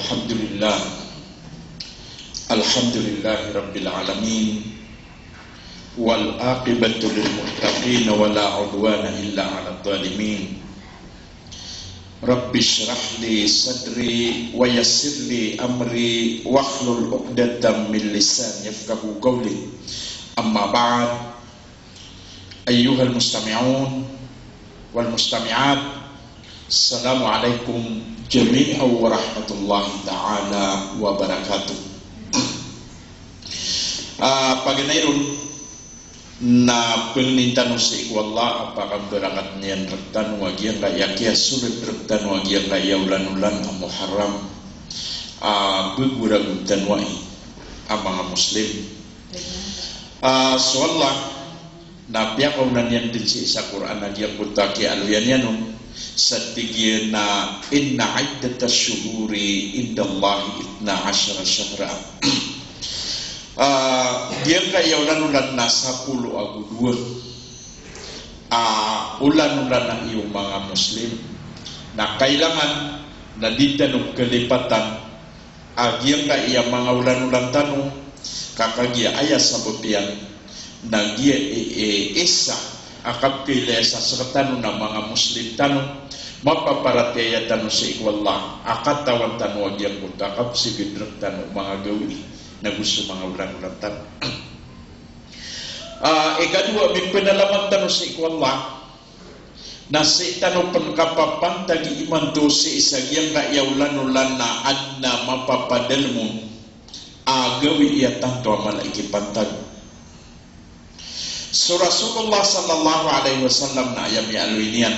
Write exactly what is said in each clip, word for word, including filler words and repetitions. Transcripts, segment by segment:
Alhamdulillah. Alhamdulillahi Rabbil Alamin. Wal aqibatu lil muttaqin wa la udwana illa ala zalimin. Rabbi shrah li sadri wa yassir li amri wahlul uqdatam min lisani yafqahu qawli. Amma ba'd. Ayyuhal mustami'un wal mustami'at, assalamu alaikum jami'an wa rahmatullahi ta'ala wa barakatuh. Ah, paganay ron na pangnin tano sii ko Allah a pakambarakat iyan rktano a giyangkaya kiyasolit rktano a giyangkaya olan-olan a Muharram, ah, a bgo ragon tano ai a manga Muslim. Ah, so Allah na piyakaonan iyan dn sii sa Qur'an a giyangkoto a kiyaaloya niyan on, sa tig iyan a, "Inna iddatash shuhuri indallahi ithna ashara shahra." Ah, giyangkaya olan-olan na sapolo ago dowa a olan-olan a iyo manga Muslim. Na kailangan na di tano kalipatan a giyangkaya manga olan-olan tano, ka kagiya aya sabap iyan na giya i, i, isa a kapkhailay sa sktano na manga Muslim tano, mapaparatiyaya tano sii ko Allah a katawan tano a giyangkoto a kapsgd rktano o manga gawii nago so manga olan-olan tano. Ah, ikadowa, mipnalamat tano sii ko Allah na sii tano pn kapapantagi imanto sii sa giyangkaya olan-olan na adn a mapapadalm on a gawii a tanto a mala i kipantag. So Rasulullah sallallahu alaihi wasallam na aya miyaaloy niyan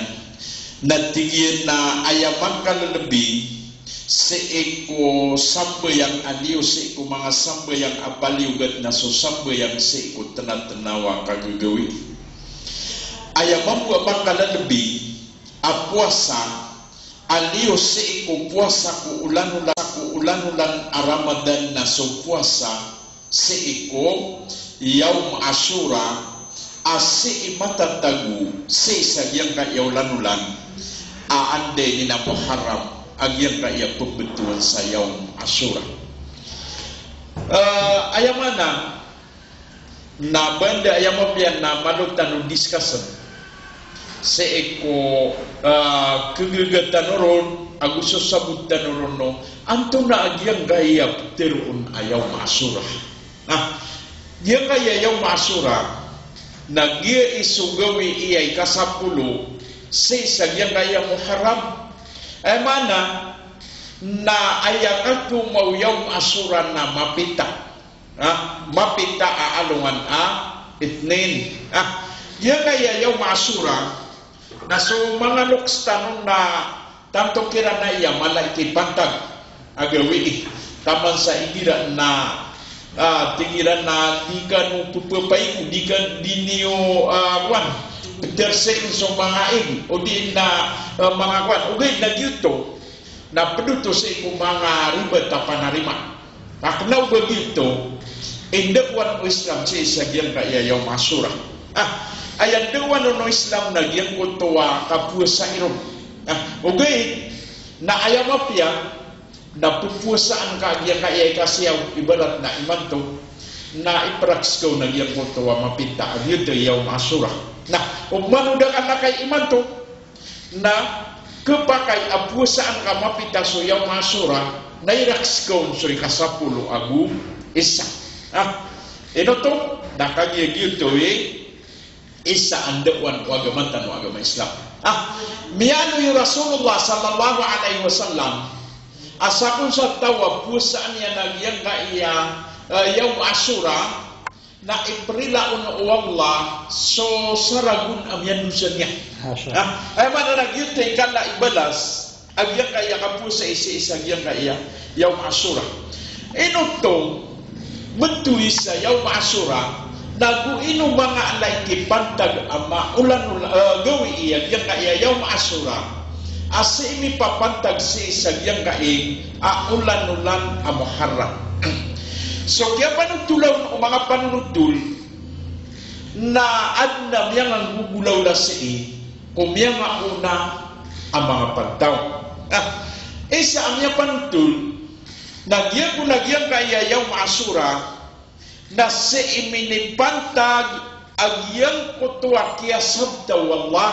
na tig iyan a aya makalalbi sii ko sambayang a liyo sii ko manga sambayang a paliyogat na so sambayang sii ko tnatnaw a kagagawii. Aya mambo a makalalbi a powasa a liyo sii ko powasa ko olan-olan, ko olan-olan a Ramadan na so powasa sii ko Yawm Ashura, a sii matatago sii sa giyangkaya olan-olan a anda ini na Muharram, a giyangkaya pmbtowan sa Yawm Ashura. Eh, aya maana na banda aya mapiya na malo tano discuss sii ko, ah, kagaga tano ron ago so sabot tano ron, no, antonaa giyangkaya ptharoon a Yawm Ashura. Ah, giyangkaya Yawm Ashura na giya i so gawii a ika sapolo sii sa giyangkaya Muharram. Aya maana na aya katoma o Yawm Ashura na mapita. Ah, mapita a alongan a Ithnin. Ah, giyangkaya Yawm Ashura na so manga loks tano na tanto kiran a aya mala i kipantag a gawii. Taman sa igira na, ah, tig iran na di kano pphapaigo, di ka, di niyo, ah, kowan, ptharsik so manga ig, odi na, ah, manga kowan, ogaid na giyoto na pd oto sii ko manga ribat a panarima. Ka kna o ba giyoto, indaowan o Islam sii sa giyangkaya Yawm Ashura. Ah, aya ndaowan o Islam na giyangkoto a kapowasai ron. Ah, ogaid na aya mapiya na ppowasaan ka giyangkaya ika siyaw, ibarat na imanto na ipraks ka on a giyangkoto a mapita a giyoto i Yawm Ashura. Na opama o da ka lakay imanto, na khapakay a powasaan ka mapita so Yawm Ashura, na iraks ka on so ika sapolo ago isa. Ah, ino oto, na kagiya giyoto i isa a ndaowan o agama tano a agama Islam. Ah, miyaaloy o Rasulullah sallallahu alaihi wasallam a sakn sa taw a powasaan iyan a giyangkaya, eh, Yawm Ashura, na iprila on o Allah so saragon a miyandosa niyan. Masha Allah. Ah, aya maana na giyoto i kala i balas a giyangkaya kapowasa sii sa giyangkaya Yawm Ashura. Ino oto, matoy sa Yawm Ashura, na go ino manga ala i kipantag a ma-, olan-olan, eh, gawii a giyangkaya Yawm Ashura a sii mipapantag sii sa giyangkaya a olan-olan a Muharram. So kiyapanotola on o manga panonotol na adn a miyanganggogolawla sii ko miyangaona a manga pagtaw. Ah, isa a miyapanotol Na giyangkoto a giyangkaya Yawm Ashura, na sii minipantag a giyangkoto a kiyasabta o Allah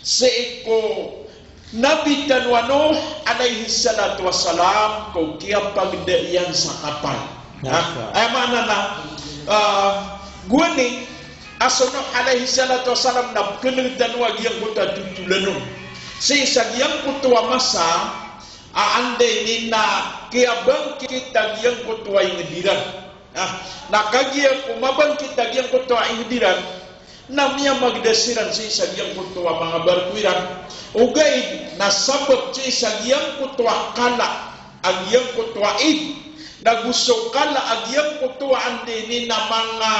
sii ko Nabi tano a Nuh alayhis salatu wassalam ko kiyapagda iyan sa kapal. Masha Allah. Ha? Aya maana na, ah, gowani a so Nuh alayhis salatu wassalam na pkhan'g tano a giyangkoto a totolan on. Sii sa giyangkoto a masa, a anday ini na kiyabangkit a giyangkoto a ingd iran. Ah, na kagiya ko mabangkit a giyangkoto a ingd iran, na miyamagda siran sii sa giyangkoto a manga barko iran. Ogaid na sabap sii sa giyangkoto a kala a giyangkoto a ig, na go so kala a giyangkoto a anday ini na manga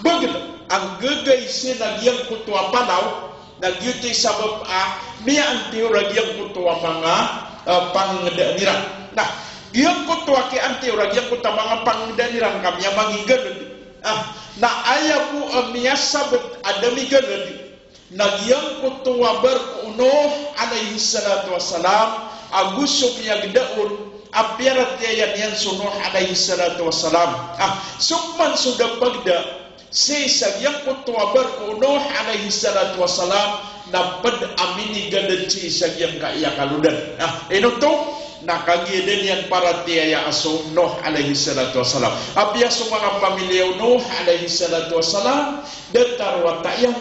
bagl a nggagay sii na giyangkoto a palaw, na giyoto i sabap a miyaantiyor a giyangkoto a manga, ah, pangngdaan iran. Na giyangkoto a kiyaantiyor a giyangkoto a manga pangngdaan iran ka miyamanggalbk. Ah, na aya bo a miyasabt a da miggalbk na giyangkoto a barko o Nuh alayhis salatu wassalam, ago so miyagda on a piyaratiyaya niyan so Nuh alayhis salatu wassalam. Ah, so man so da pagda sii sa giyangkoto a barko o Nuh alayhis salatu wassalam, na pd a minigalbk sii sa giyangkaya kalodan. Ah, ino oto? Na kagiya da niyan paratiyaya a so Nuh alayhis salatu wassalam. Apiya so manga pamilya o Nuh alayhis salatu wassalam, datar o wata iyan.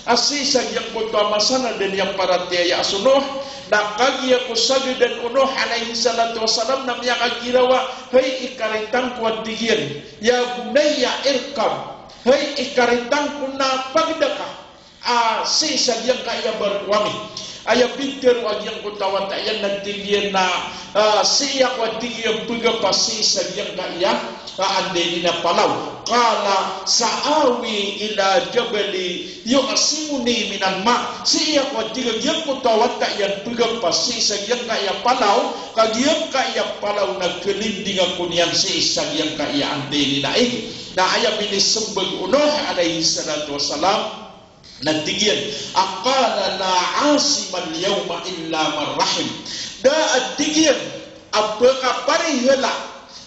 A sii sa giyangkoto a masa na da niyan paratiyaya a so Nuh, na kagiya ko sagdan o Nuh alayhis salatu wassalam na miyakagiraw a, "Hay ikaritang ko," a tig iyan, "ya bunayya irkab." Hay ikaritang ko, na pagda ka, ah, sii sa giyangkaya barko ami. Aya pitharo a giyangkoto a wata iyan na tig iyan a, ah, sii ako, a tig iyan, pgapa sii sa giyangkaya, ah, anday ini na palaw. Qala sa'awi ila jabali yu'simuni minal ma'. Sii ako, a tig iyan, giyangkoto a wata iyan, pgapa sii sa giyangkaya palaw, ka giyangkaya palaw na khalindinga ko niyan sii sa giyangkaya anday ini na ig. Na aya minismbag o Nuh alayhis salatu wassalam, na tig iyan a, qala la 'asimal yawma illa man rahim. Da, a tig iyan, a pkaparihala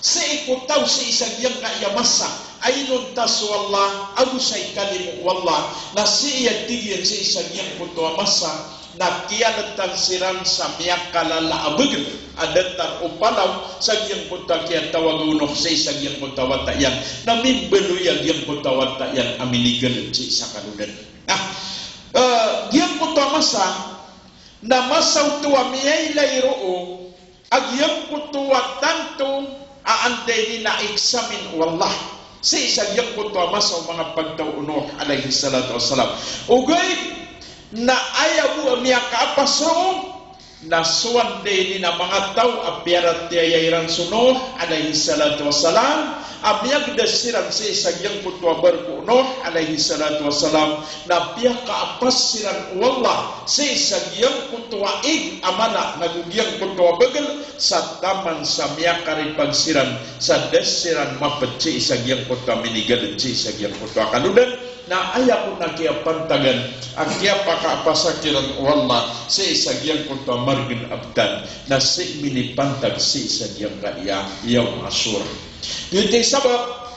sii ko taw sii sa giyangkaya masa a inonta so Allah ago sa ikalimo o Allah. Na sii, a tig iyan, sii sa giyangkoto a masa na kiyaltan siran sa miyakalala a bagl a datar o palaw sa giyangkoto a kiyatawaga o Nuh sii sa giyangkoto a wata iyan. Na mimbaloy a giyangkoto a wata iyan a minigalbk sii sa kalodan. Ah, eh, giyangkoto a masa na masa oto a miyailay roo a giyangkoto a tanto a anday ini na iksamin o Allah sii sa giyangkoto a masa o manga pagtaw o Nuh alayhis salatu wassalam. Ogaid na aya bo a miyakaapas roo na so anday ini na manga taw a piyaratiyaya iran so Nuh alayhis salatu wassalam, a miyagda siran sii sa giyangkoto a barko o Nuh alayhis salatu wassalam, na piyakaapas siran o Allah sii sa giyangkoto a ig a mala, nago giyangkoto a bagl, sa taman sa miyakaripag siran sa da siran mapd sii sa giyangkoto a minigalbk sii sa giyangkoto a kalodan. Na aya kon a kiyapantagan a kiyapakaapasa kiran o Allah sii sa giyangkoto a margn a btad, na sii minipantag sii sa giyangkaya Yawm Ashura. Giyoto i sabap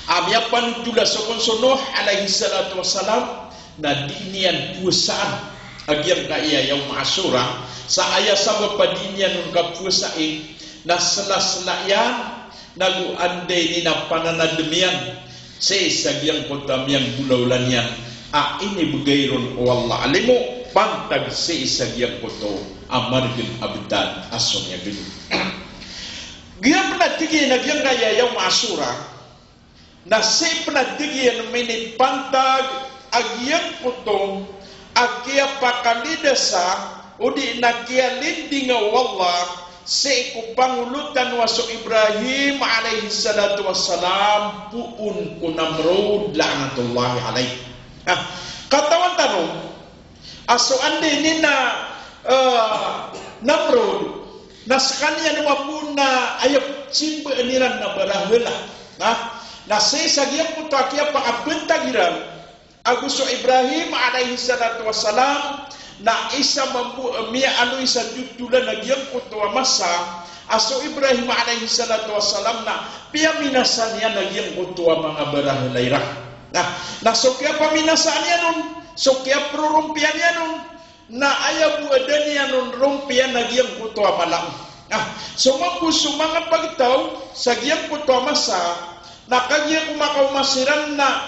a miyapanotol a so kon so Nuh alayhis salatu wassalam na di niyan powasaan a giyangkaya Yawm Ashura. Sa aya sabap a di niyan on kapowasai na slasla iyan, nago anday ini na pananadm iyan sii sa giyangkoto a miyanggolawla niyan a inibgay ron o Allah a limo pantag sii sa giyangkoto a margn a btad a so miyagdam. Giya pn a tig iyan a giyangkaya Yawm Ashura na sii pn a tig iyan minipantag a giyangkoto a kiyapakalidasa odi na kiyalindinga o Allah sii ko pangolo tano a so Ibrahim alayhis salatu wassalam poon ko Namrud la'natullahi alayh. Ah, katawan tano a so anday ini na, eh, Namrud, na skaniyan mambo na aya simbaan iran na barahala. Na, na sii sa giyangkoto a kiyapakapantag iran ago so Ibrahim alayhis salatu wassalam, Na isa mambo, eh, miyaaloy sa totolan a giyangkoto a masa a so Ibrahim alayhis salatu wassalam na piyaminasa niyan a giyangkoto a manga barahala iran. Na, na so kiyapaminasa niyan on, so kiyaprorompiya niyan on, na aya bo a da niyan on rompiyan a giyangkoto a mala on. Na so mambo so manga pagtaw sa giyangkoto a masa, na kagiya ko makaoma siran na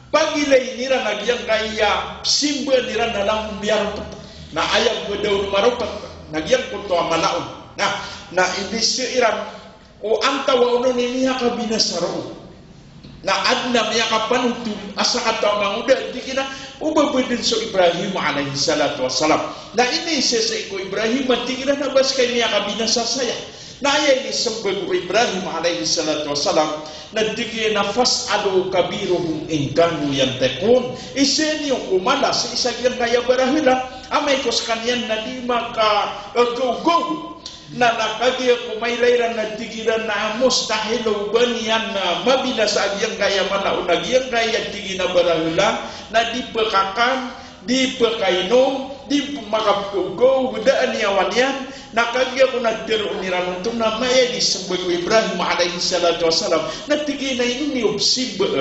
pagilayn iran a giyangkaya simbaan iran a langon miyaropot. Na aya bo a da on maropot na giyangkoto a mala on. Na, na inizaan iran o antawaa on i miyakabinasa roo. Na aden a miyakapanotol a sakataw a mangoda, tig iyan a o ba bo den so Ibrahim alayhis salatu wassalam. Na inizaan sii ko Ibrahim a tig iyan a ba seka i miyakabinasa saya. Na aya inisembag o Ibrahim alayhis salatu wassalam, na tig iyan a, "Fas'alu kabirahum in kanu yantiqun." Izaan iyo ko mala sii sa giyangkaya barahala, amay ko sekaniyan na di maka, eh, gawgaw. Na, na kagiya ko mailay iran na tig iran a mustahil o ba niyan na mabinasa a giyangkaya mala on a giyangkaya tig iyan a barahala, na di pekakan, di pekainom, di makapegawgaw, da a niyawa niyan. Na kagiya ko na teroon iran oto na maya inisembag o Ibrahim alayhis salatu wassalam, na tig iyan a ino niyo pesimbaa,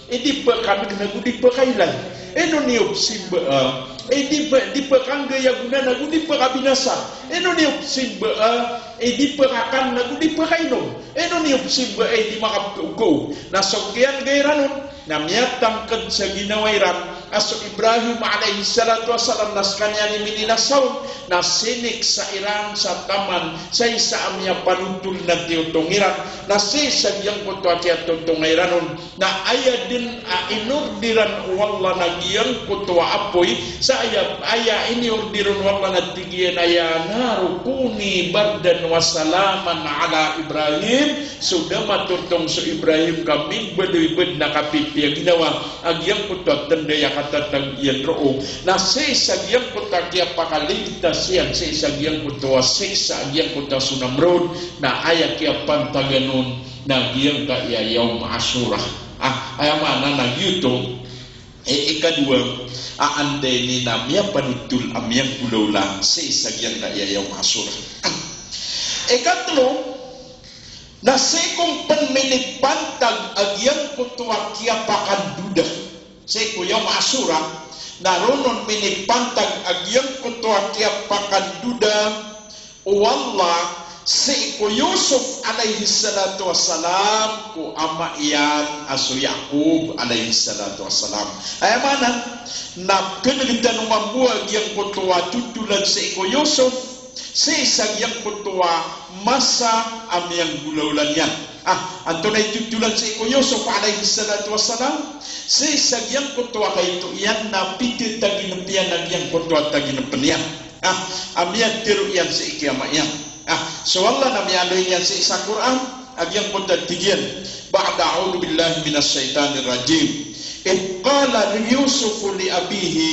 eh, i di pekaneg nago di pekailay? Ino niyo pesimbaa, eh, i di pe-, di pekanggay a gona nago di pekabinasa? Ino niyo pesimbaa, eh, i di pekakan nago di pekainom? Ino niyo pesimbaa, eh, i di makapegawgaw? Na so kiyanggay iran on na miyatangked sa ginawa iran a so Ibrahim alayhis salatu wassalam na sekaniyan i mininasa on na siniksa iran sa taman sa isa a miyapanotol na tiyotong iran. Na sii sa giyangkoto a kiyatotonga iran on na aya den a inordiran o Allah na giyangkoto a apoy, sa aya, aya iniordiran o Allah na tig iyan a, "Ya naru kuni bardan wa salaman ala Ibrahim." So da matotong so Ibrahim ka mimbaloy bo den a kapipiya ginawa a giyangkoto a tanda a katatago iyan roo. Na sii sa giyangkoto a kiyapakaligtas iyan sii sa giyangkoto a siksa a giyangkoto a so Namrud, na aya kiyapantagan on na giyangkaya Yawm Ashura. Ah, aya maana na giyoto, eh, ikadowa, a anday ini na miyapanotol a miyanggolawla sii sa giyangkaya Yawm Ashura. Ikatlo, na sii ko pen minipantag a giyangkoto a kiyapakandoda. Sii ko Yawm Ashura, na roo non minipantag a giyangkoto a kiyapakandoda o Allah sii ko Yusuf alayhis salatu wassalam ko ama iyan a so Yaqub alayhis salatu wassalam. Aya maana na keneg tano mambo a giyangkoto a totolan sii ko Yusuf sii sa giyangkoto a masa a miyanggolawla niyan. Ah, antonaa i totolan sii ko Yusuf alayhis salatu wassalam? Sii sa giyangkoto a kaito iyan na pitero taginep iyan a giyangkoto a taginepen iyan. Ah, a miyatero iyan sii ki ama iyan. Ah, so Allah na miyaaloy niyan sii sa Qur'an a giyangkoto a tig iyan, ba'da a'udhu billahi minash shaytanir rajim. Idh qala Yusufu li abihi,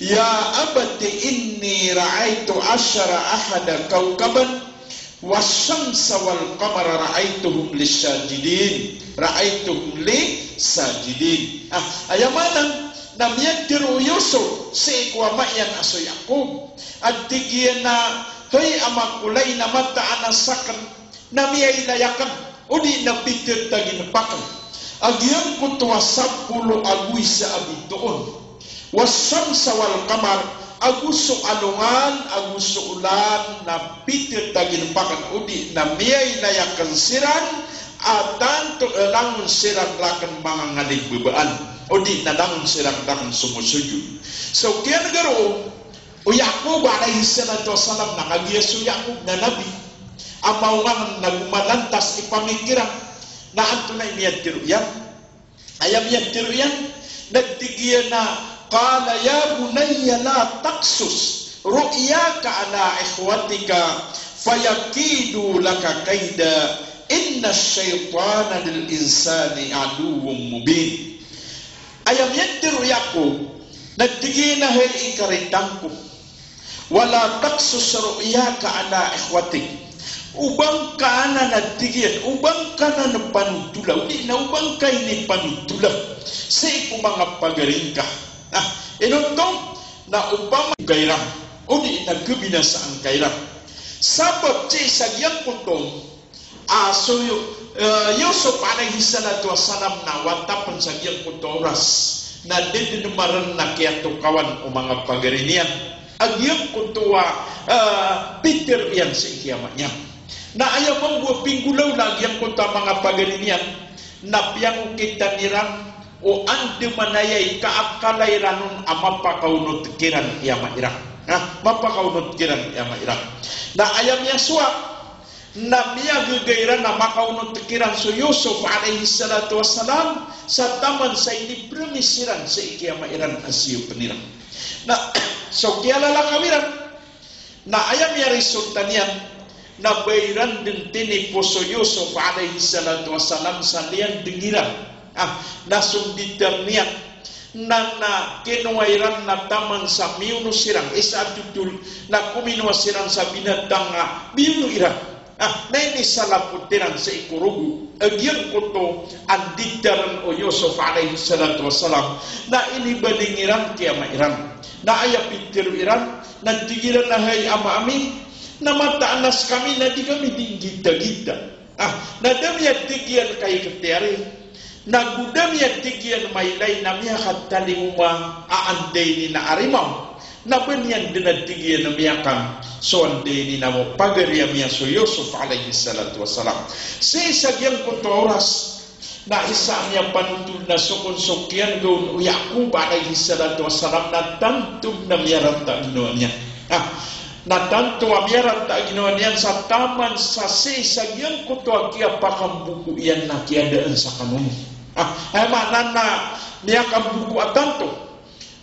ya abati inni ra'aytu ashara ahada kawkaban, wash-shamsa wal qamara ra'aytuhum li sajidin. Ra'aytuhum li sajidin. Ah, aya maana na miyatero o Yusuf sii ko ama iyan a so Yaqub a tig iyan a, hay ama ko, lay na mataan a saken na miyailay aken, odi na pitero taginep aken a giyangkoto a sapolo ago isa a bitoon. Wash-shamsa wal qamar, ago so alongan ago so olan na pitero taginep aken, odi na miyailay aken siran a tanto a langon siran raken manga ngaligbabaan, odi na langon siran raken somosojod. So kiyaneg roo o Yaqub alayhis salatu wassalam, na kagiya so Yaqub na nabi a maongangen ago malantas i pamikiran, na antonaa i miyatero iyan? Aya miyatero iyan na tig iyan a, qala ya bunayya la taqsus ru'yaka ala ikhwatika fayakidu laka kaida, innash shaytana lil insani aduwwun mubin. Aya miyatero o Yaqub na tig iyan a, hay inkaritang ko, wala taqsus ru'yaka ala ikhwatik. O ba ngka anan, a tig iyan, o ba ngka anan panotola, odi na o ba ngka inipanotola sii ko manga pagari ngka. Na ino oto? Na opama ka iran odi na kabinasaan ka iran. Sabap sii sa giyangkoto a so Yo-, eh, Yusuf alayhis salatu wassalam na wata pn sa giyangkoto a oras na da dn marn a kiyatokawan o manga pagari niyan a giyangkoto a, eh, pitharo iyan sii ki ama iyan. Na aya mambo a pinggolawla a giyangkoto a manga pagari niyan na piyangokitan iran o andamanaya i kaakala iran on a mapakaonot kiran i ama iran. Ha? Mapakaonot kiran i ama iran. Na aya miyasowa na miyagaga iran a makaonot kiran so Yusuf alayhis salatu wassalam sa taman sa inipromise iran sii ki ama iran a siyapn iran. Na so kiyalalakaw iran, na aya miyaresulta niyan na ba iran dn tinipo so Yusuf alayhis salatu wassalam sa liyandng iran. Ah, na so nditar niyan na, na kinowa iran na taman sa miyono siran, isa a totol na kominowa siran sa binatang a miyono iran. Ah, na inisalapot iran sii ko rogo a giyangkoto a nditarn o Yusuf alayhis salatu wassalam, na inibaling iran ki ama iran. Na aya pitharo iran, na tig iran a hay ama ami, na mataan a skami na di kami dii nggitagita. Ah, na da miyatigiyan ka ikhtiyari, na go da miyatigiyan mailay na miyakatalingoma a anda ini na arimaw. Na ba niyan dn a tigiyan a miyakan so anda ini na pagari ami a so Yusuf alayhis salatu wassalam. Sii sa giyangkoto a oras, na isa a miyapanothol na so kon so kiyanggaw o Yaqub alayhis salatu wassalam na tanto na miyarata a ginawa niyan. Ah, na tanto a miyarata a ginawa niyan sa taman sa sii sa giyangkoto a kiyapakamboko iyan na kiyadaan sa kanono. Ah, aya maana na miyakamboko a tanto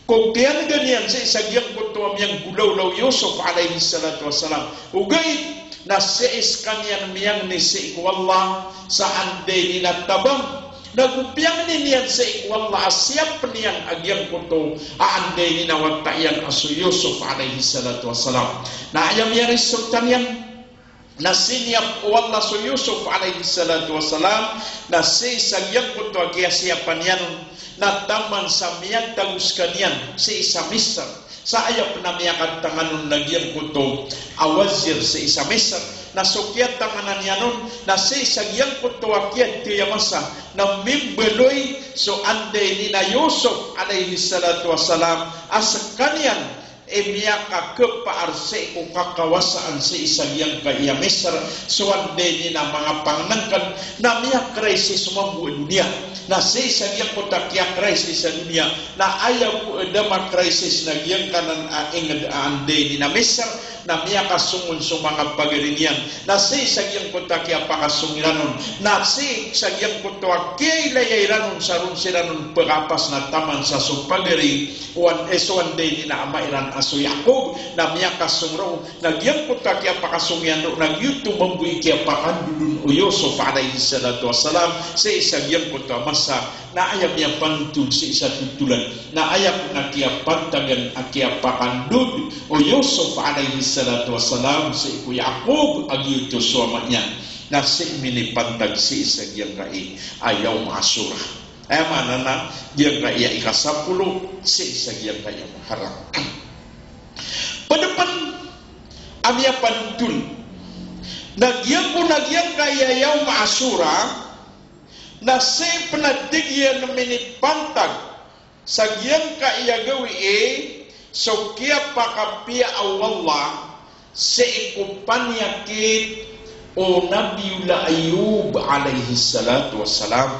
ko kiyanggaw niyan sii sa giyangkoto a miyanggolawla o Yusuf alayhis salatu wassalam. Ogaid na sii skaniyan miyangni sii ko Allah sa anda ini na tabang. Na go piyangni niyan sii ko Allah a siyapn iyan a giyangkoto a anda ini na wata iyan a so Yusuf alayhis salatu wassalam. Na aya miyaresulta niyan na siniyap o Allah so Yusuf alayhis salatu wassalam, na sii sa giyangkoto a kiyasiyapan iyan on, na taman sa miyatago skaniyan sii sa Misr. Sa aya pn a miyakatangan on na giyangkoto a wazir sii sa Misr. Na so kiyatanganan iyan on, na sii sa giyangkoto a kiyathay a masa, na mimbaloy so anda ini na Yusuf alayhis salatu wassalam a skaniyan i miyakakhapaar sii ko kakawasaan sii sa giyangkaya Misr, so anda ini na manga pangnngkn, na miyakrisis mambo a doniya. Na sii sa giyangkoto a kiyakrisis a doniya, na aya bo a da makrisis na giyangkanan a ingd a anda ini na Misr, na miyakasong on so manga pagari niyan. Na sii sa giyangkoto a kiyapakasong iran on, na sii sa giyangkoto a kiyailaya iran on sa ron siran on pkapas na taman sa so pagari o an-, eh, so anda ini na ama iran a so Yaqub, na miyakasong roo, na giyangkoto a kiyapakasong iyan roo, na giyoto mambo i kiyapakandod on o Yusuf alayhis salatu wassalam, sii sa giyangkoto a masa, na aya miyapanothol sii sa totolan, na aya pn a kiyapantagan a kiyapakandod o Yusuf alayhis salatu wassalam sii ko Yaqub a giyoto so ama iyan, na sii minipantag sii sa giyangkai a Yawm Ashura. Aya maana na giyangkaya ika sapolo sii sa giyangkaya Muharram. Pd pn a miyapanothol na giyangko na giyangkaya Yawm Ashura, na sii pn a tig iyan a minipantag sa giyangkaya gawii so kiyapakapiya o Allah sii ko paniyakit o Nabiyullah Ayyub alayhis salatu wassalam.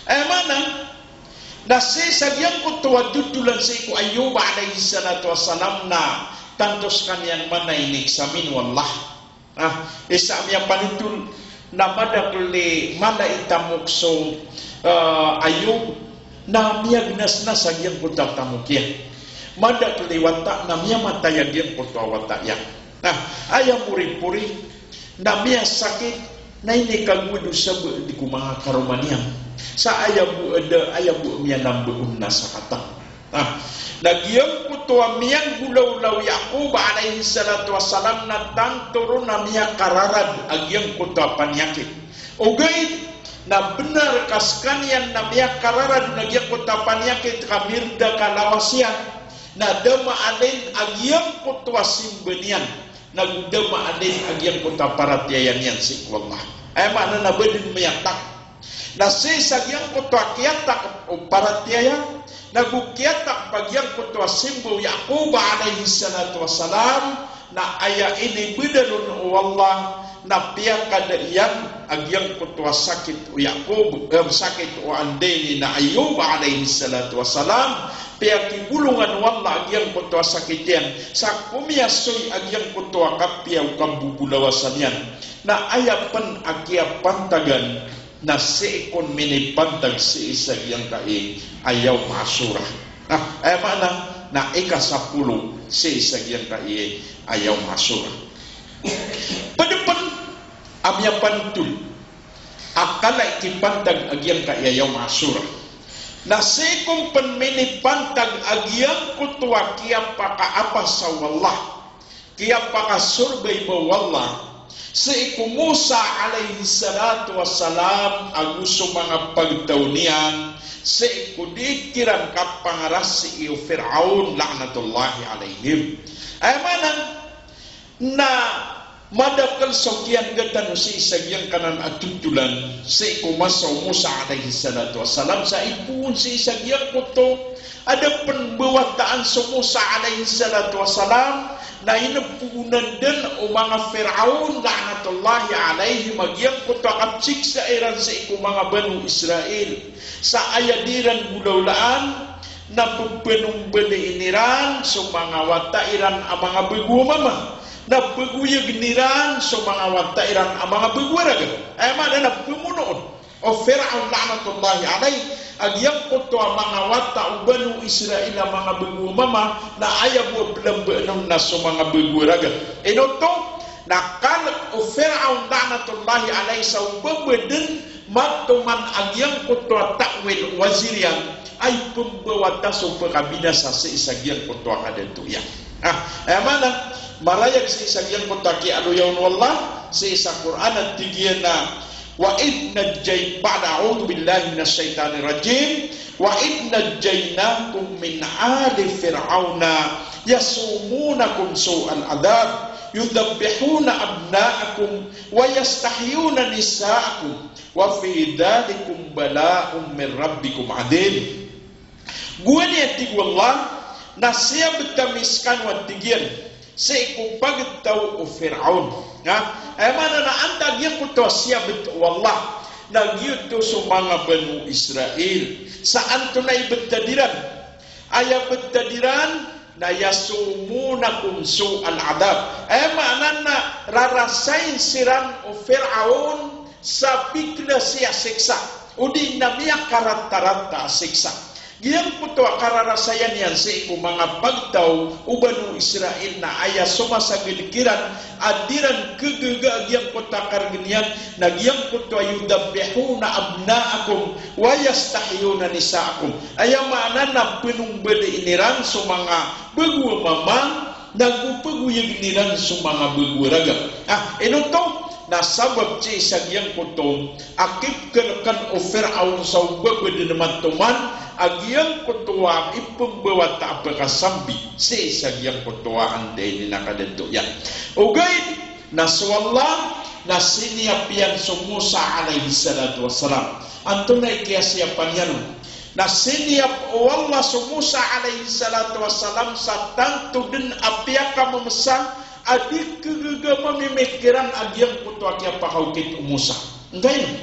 Aya maana na sii sa giyangkoto a totolan sii ko Ayyub alayhis salatu wassalam na tanto skaniyan man a ini-examine o Allah. Ah, isa a miyapanothol na madakl i mala i tamok so, eh, Ayyub, na miyagnasnas a giyangkoto a tamok iyan. Madakl i wata na miyamatay a giyangkoto a wata iyan. Na aya moripori na miyasakit, na inikagowad o saba di ko manga karoma niyan. Sa aya bo a da, aya bo a miyalambo on na sakatan. Ah, na giyangkoto a miyanggolawla o Yaqub alayhis salatu wassalam na tanto ron a miyakararad a giyangkoto a paniyakit. Ogaid na bnar ka skaniyan na miyakararad on a giyangkoto a paniyakit ka mirda ka lawas iyan. Na da maalin a giyangkoto a simba niyan, na go da maalin a giyangkoto a paratiyaya niyan sii ko Allah. Aya maana na ba dn miyatak. Na sii sa giyangkoto a kiyatak o paratiyaya, na go kiyatak a giyangkoto a simba o Yaqub alayhis salatu wassalam, na aya inibdalon o Allah, na piyakada iyan a giyangkoto a sakit o Yaqub, em, sakit o anday niyan a Ayub alayhis salatu wassalam, piyakibolongan o Allah a giyangkoto a sakit iyan, sa komiyasoy a giyangkoto a kapiya o kabobolawasan iyan. Na aya pn a kiyapantagan, na sii kon minipantag sii sa giyangkai a Yawm Ashura. Na aya maana na ika sapolo sii sa giyangkai a Yawm Ashura. Pd pn a miyapantol a kala i kipantag a giyangkai a Yawm Ashura, na sii kon pn minipantag a giyangkoto a kiyapakaapa sa o Allah, kiyapakasorbay ba o Allah sii ko Musa alayhis salatu wassalam ago so manga pagtaw niyan sii ko di kiran kapangarasi o Fir'aun la'natullahi alayhim. Aya maana na madakl so kiyan'ga tano sii sa giyangkanan a totolan sii ko masa o Musa alayhis salatu wassalam sa ipoon sii sa giyangkoto a da pn bwataan so Musa alayhis salatu wassalam, na inipoonan dn o manga Fir'aun la'natullahi alayhim a giyangkoto a kapsiksa iran sii ko manga Banu Israil. Sa aya di iran golawlaan, na pphanombaliin iran so manga wata iran a manga bago a mama. Na pgoyagn iran so manga wata iran a manga bago a raga. Aya maana na pmonoon o Fir'aun la'natullahi alayh a giyangkoto a manga wata o Banu Israil a manga bago a mama, na aya bo a plambaan on na so manga bago a raga. Ino oto? Na kalk o Fir'aun la'natullahi alayh sa o ba ba dn matoman a giyangkoto a ta'wil o wazir iyan a ipmbawata so pkabinasa sii sa giyangkoto a kadato iyan. Ah, aya maana, marayag sii sa giyangkoto a kiyaaloya on o Allah sii sa Qur'an a tig iyan a, "Wa idh najjay-, ba'da a'udhu billahi minash shaytanir rajim, wa idh najjaynakum min ali Fir'auna yasumunakum su'al adhab, yudhabbihuna abna'akum wa yastahyuna nisa'akum, wa fi dhalikum bala'un min rabbikum adhim." Gowani a tig o Allah, na siyabt ami skano a tig iyan sii ko pagtaw o Fir'aun. Ha? Aya maana na antaa giyangkoto a siyabt o Allah, na giyoto so manga Banu Israil. Sa antonaa i btad iran? Aya btad iran na yasumunakum su'al adhab. Aya maana na rarasayin siran o Fir'aun sa biklasi a siksa, odi na miyakaratarata a siksa. Giyangkoto a kararasayan iyan sii ko manga pagtaw o Banu Israil na aya somasagad kiran a di ran kagaga a giyangkoto a kargn iyan, na giyangkoto a yudhabbihuna abna'akum wa yastahyuna nisa'akum. Aya maana na pnombalin iran so manga bago a mama, na go pagoyagn iran so manga bago a raga. Ah, ino oto? Na sabap sii sa giyangkoto a kipkalkan o Fir'aun sa o ba ba dn matoman a giyangkoto a ipmbawata a pkasambi sii sa giyangkoto a anday niyan a kadato iyan. Ogaid na so Allah na siniyap iyan so Musa alayhis salatu wassalam. Antonaa i kiyasiyapan iyan on? Na siniyap o Allah so Musa alayhis salatu wassalam sa tanto dn a piyakamamsa a di kagaga mamimikiran a giyangkoto a kiyapakaokit o Musa. Nggaino?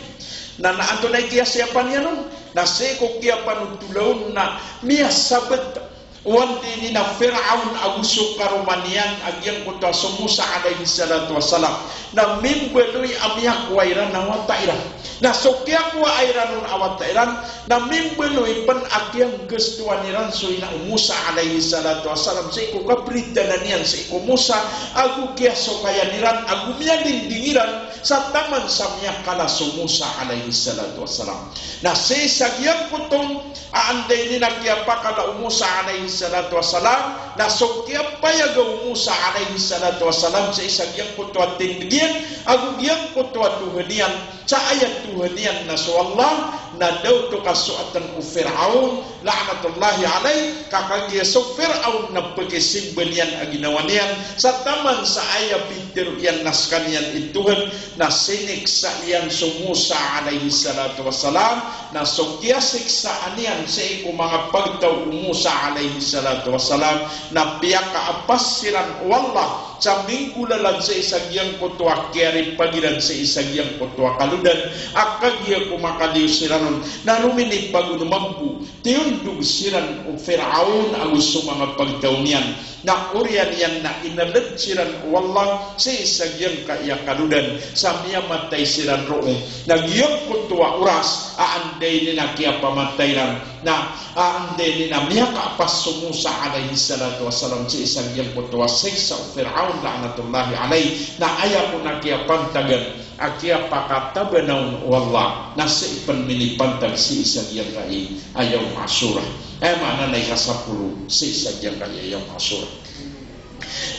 Na, na antonaa i kiyasiyapan iyan on? Na sii ko kiyapanotola on na miyasabt o anday niyan a Fir'aun ago so karoma niyan a giyangkoto a so Musa alayhis salatu wassalam na mimbaloy a miyakowa iran a wata iran. Na so kiyakowa iran on a wata iran na mimbaloy pn a kiyanggastowan iran so ina o Musa alayhis salatu wassalam sii ko kapritanan iyan sii ko Musa, ago kiyasokayan iran, ago miyadingding iran sa taman sa miyakala so Musa alayhis salatu wassalam. Na sii sa giyangkoto a anday niyan a kiyapakala o Musa alayhis salatu wassalam, na so kiyapayaga o Musa alayhis salatu wassalam sii sa giyangkoto a tindg iyan, Ago giyangkoto a Tuhan iyan, sa aya Tuhan iyan na so Allah, na da oto kasoatan o Firaun, la'natullahi alayh, ka kagiya so Firaun na pkisimba niyan a ginawa niyan, sa taman sa aya pitharo iyan na skaniyan i Tuhan, na siniksa iyan so Musa alayhis salatu wassalam, na so kiyasiksa niyan sii ko manga pagtaw o Musa alayhis salatu wassalam, na piyakaapas siran o Allah, sa minggolalan sii sa giyangkoto a kiyaripag iran sii sa giyangkoto a kalodan, a kagiya ko makaliyo siran on, na rominipag on mambo, tiyondog siran o Firaun ago so manga pagtaw niyan. Na oriyan iyan na inalad siran o Allah sii sa giyangkaya kalodan, sa miyamatay siran roo. Na giyangkoto a oras a anda ini na kiyapamatay ran, na, ah, anda ini na miyakaapas so Musa alayhis salatu wassalam sii sa giyangkoto a siksa o Firaun la'natullahi alayh, na aya kon a kiyapantagan a kiyapakatabana on o Allah, na sii pn minipantag sii sa giyangkai a Yawm Ashura. Aya maana na ika sapolo sii sa giyangkai a Yawm Ashura.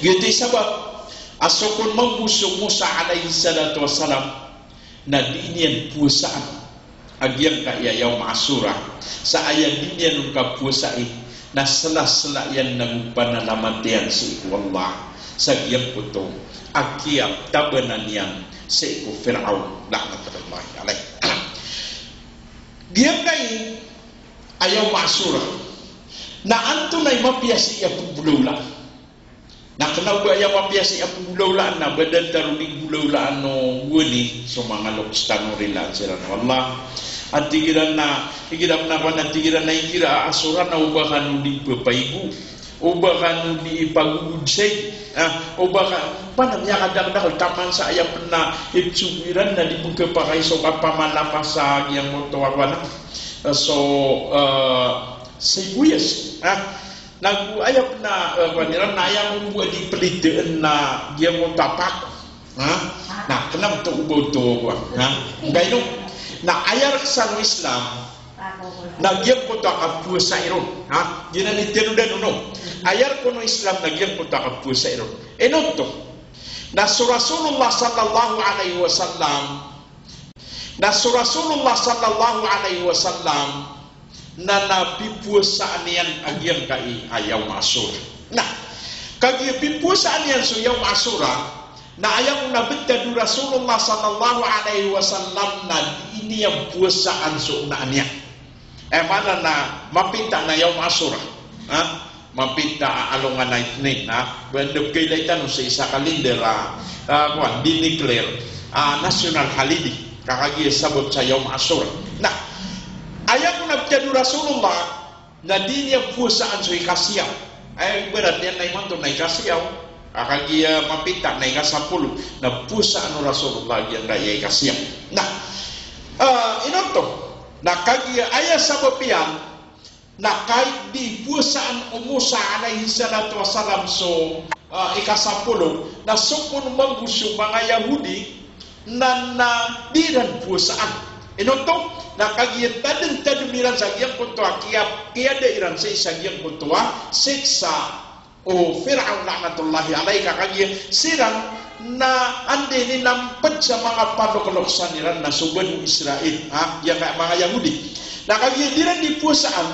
Giyoto i sabap a so kon mambo so Musa alayhis salatu wassalam, na di niyan powasaan a giyangkai a Yawm Ashura, sa aya di niyan on kapowasai na slasla iyan ago panalamat iyan sii ko Allah sa giyangkoto a kiyatabana niyan sii ko Firaun la'natullahi alayh. Giyangkai a Yawm Ashura, na antonaa i mapiya sii a pmbolawlaan? Na kna o ba aya mapiya sii a pmbolawlaan na ba da tano di bolawlaan o gowani so manga loks tano, rilaan siran o Allah. A tig iran na, igira pn a kowan a tig iran na igira a Ashura na o ba kano di ppaigo, o ba kano di ipagogod sii, ah, o ba ka, pn a miyakadakdakl taman sa aya pn a ipsogo iran na di pn khapakay so kapamalapas a giyangkoto a kowan, ah, so, ah, sibuyas, ah. Nago aya pn a, eh, kowan iran na aya mambo a di plidaan na giyangkoto a pako. Ha? Na kna oto o ba oto, kowan. Ha? Ba ino? Na aya rk san o Islam na giyangkoto a kapowasai ron. Ha? Giyanan i tanodan on. Aya rk o Islam na giyangkoto a kapowasai ron. Ino oto? Na so Rasulullah sallallahu alayhi wasallam, na so Rasulullah sallallahu alayhi wasallam, na, na pipowasaan iyan a giyangkai a Yawm Ashura. Na kagiya pipowasaan iyan so Yawm Ashura, na aya kon a btad o Rasulullah sallallahu alayhi wasallam na di niyan powasaan so onaan iyan. Aya maana na mapita na Yawm Ashura. Ha? Mapita a alongan a Itnin, ha? Ba anda pkailay tano sii sa kalender a, ah, kowan, di-declare a national holiday. Ka kagiya sabap sa Yawm Ashura. Na aya kon a btad o Rasulullah, na di niyan powasaan so ikasiyaw. Aya ibarat iyan na imanto na ikasiyaw. Ka kagiya mapita na ikasapolo, na powasaan o Rasulullah giyangkaya ikasiyaw. Na, ah, ino oto? Na kagiya aya sabap iyan, na kagiya di powasaan o Musa alayhis salatu wassalam so, ah, ikasapolo, na so kon mambo so manga Yahudi, na, na di iran powasaan. Ino oto? Na kagiya tadmtadm iran sa giyangkoto a kiya, kiyada iran sii sa giyangkoto a siksa o Firaun la'natullahi alayh, ka kagiya siran na anda ini na mpd sa manga palokloksan iran na so Banu Israil, ha, giyangkai a manga Yahudi. Na kagiya di iran di powasaan,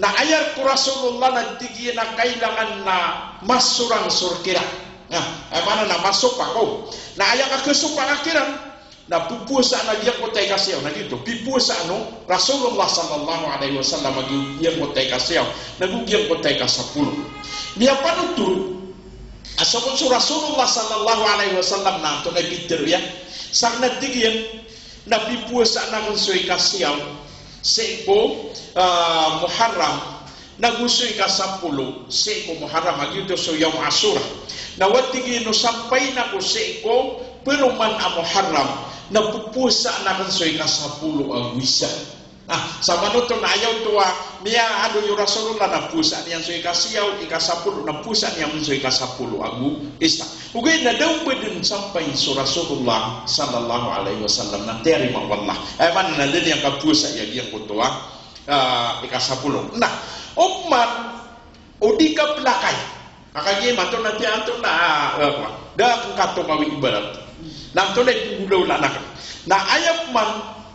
na aya rk o Rasulullah na tig iyan a kailangan na masorang so rk iran. Na, aya maana na masopak, o. Na aya kasopak kiran, na pipowasaan a giyangkoto a ikasiyaw, na giyoto, pipowasaan o Rasulullah sallallahu alayhi wasallam a giyangkoto a ikasiyaw, nago giyangkoto a ikasapolo. Miyapanothol a so kon so Rasulullah sallallahu alayhi wasallam na antonaa i pitharo iyan. Sakn na tig iyan, na pipowasaan akn so ikasiyaw sii ko, ah, Muharram, nago so ikasapolo sii ko Muharram, a giyoto so Yawm Ashura. Na o tig iyan o sampayin ako sii ko paroman a Muharram, na pipowasaan akn so ikasapolo ago isa. Ah, samanoto na aya oto a miyaaloy o Rasulullah na powasaan iyan so ikasiyaw, ikasapolo, na powasaan iyan so ikasapolo ago isa. Ogaid na da on pd sampayin so Rasulullah sallallahu alayhi wasallam na tiyarima o Allah. Aya maana na da niyan kapowasai a giyangkoto a, ah, ikasapolo. Na, oman o di kaplakay. Ka kagiya imanto na tiyanto na, ah, ah, da akn katokawi ibarat. Tanto na ipnggolawlaan ka. Na aya pman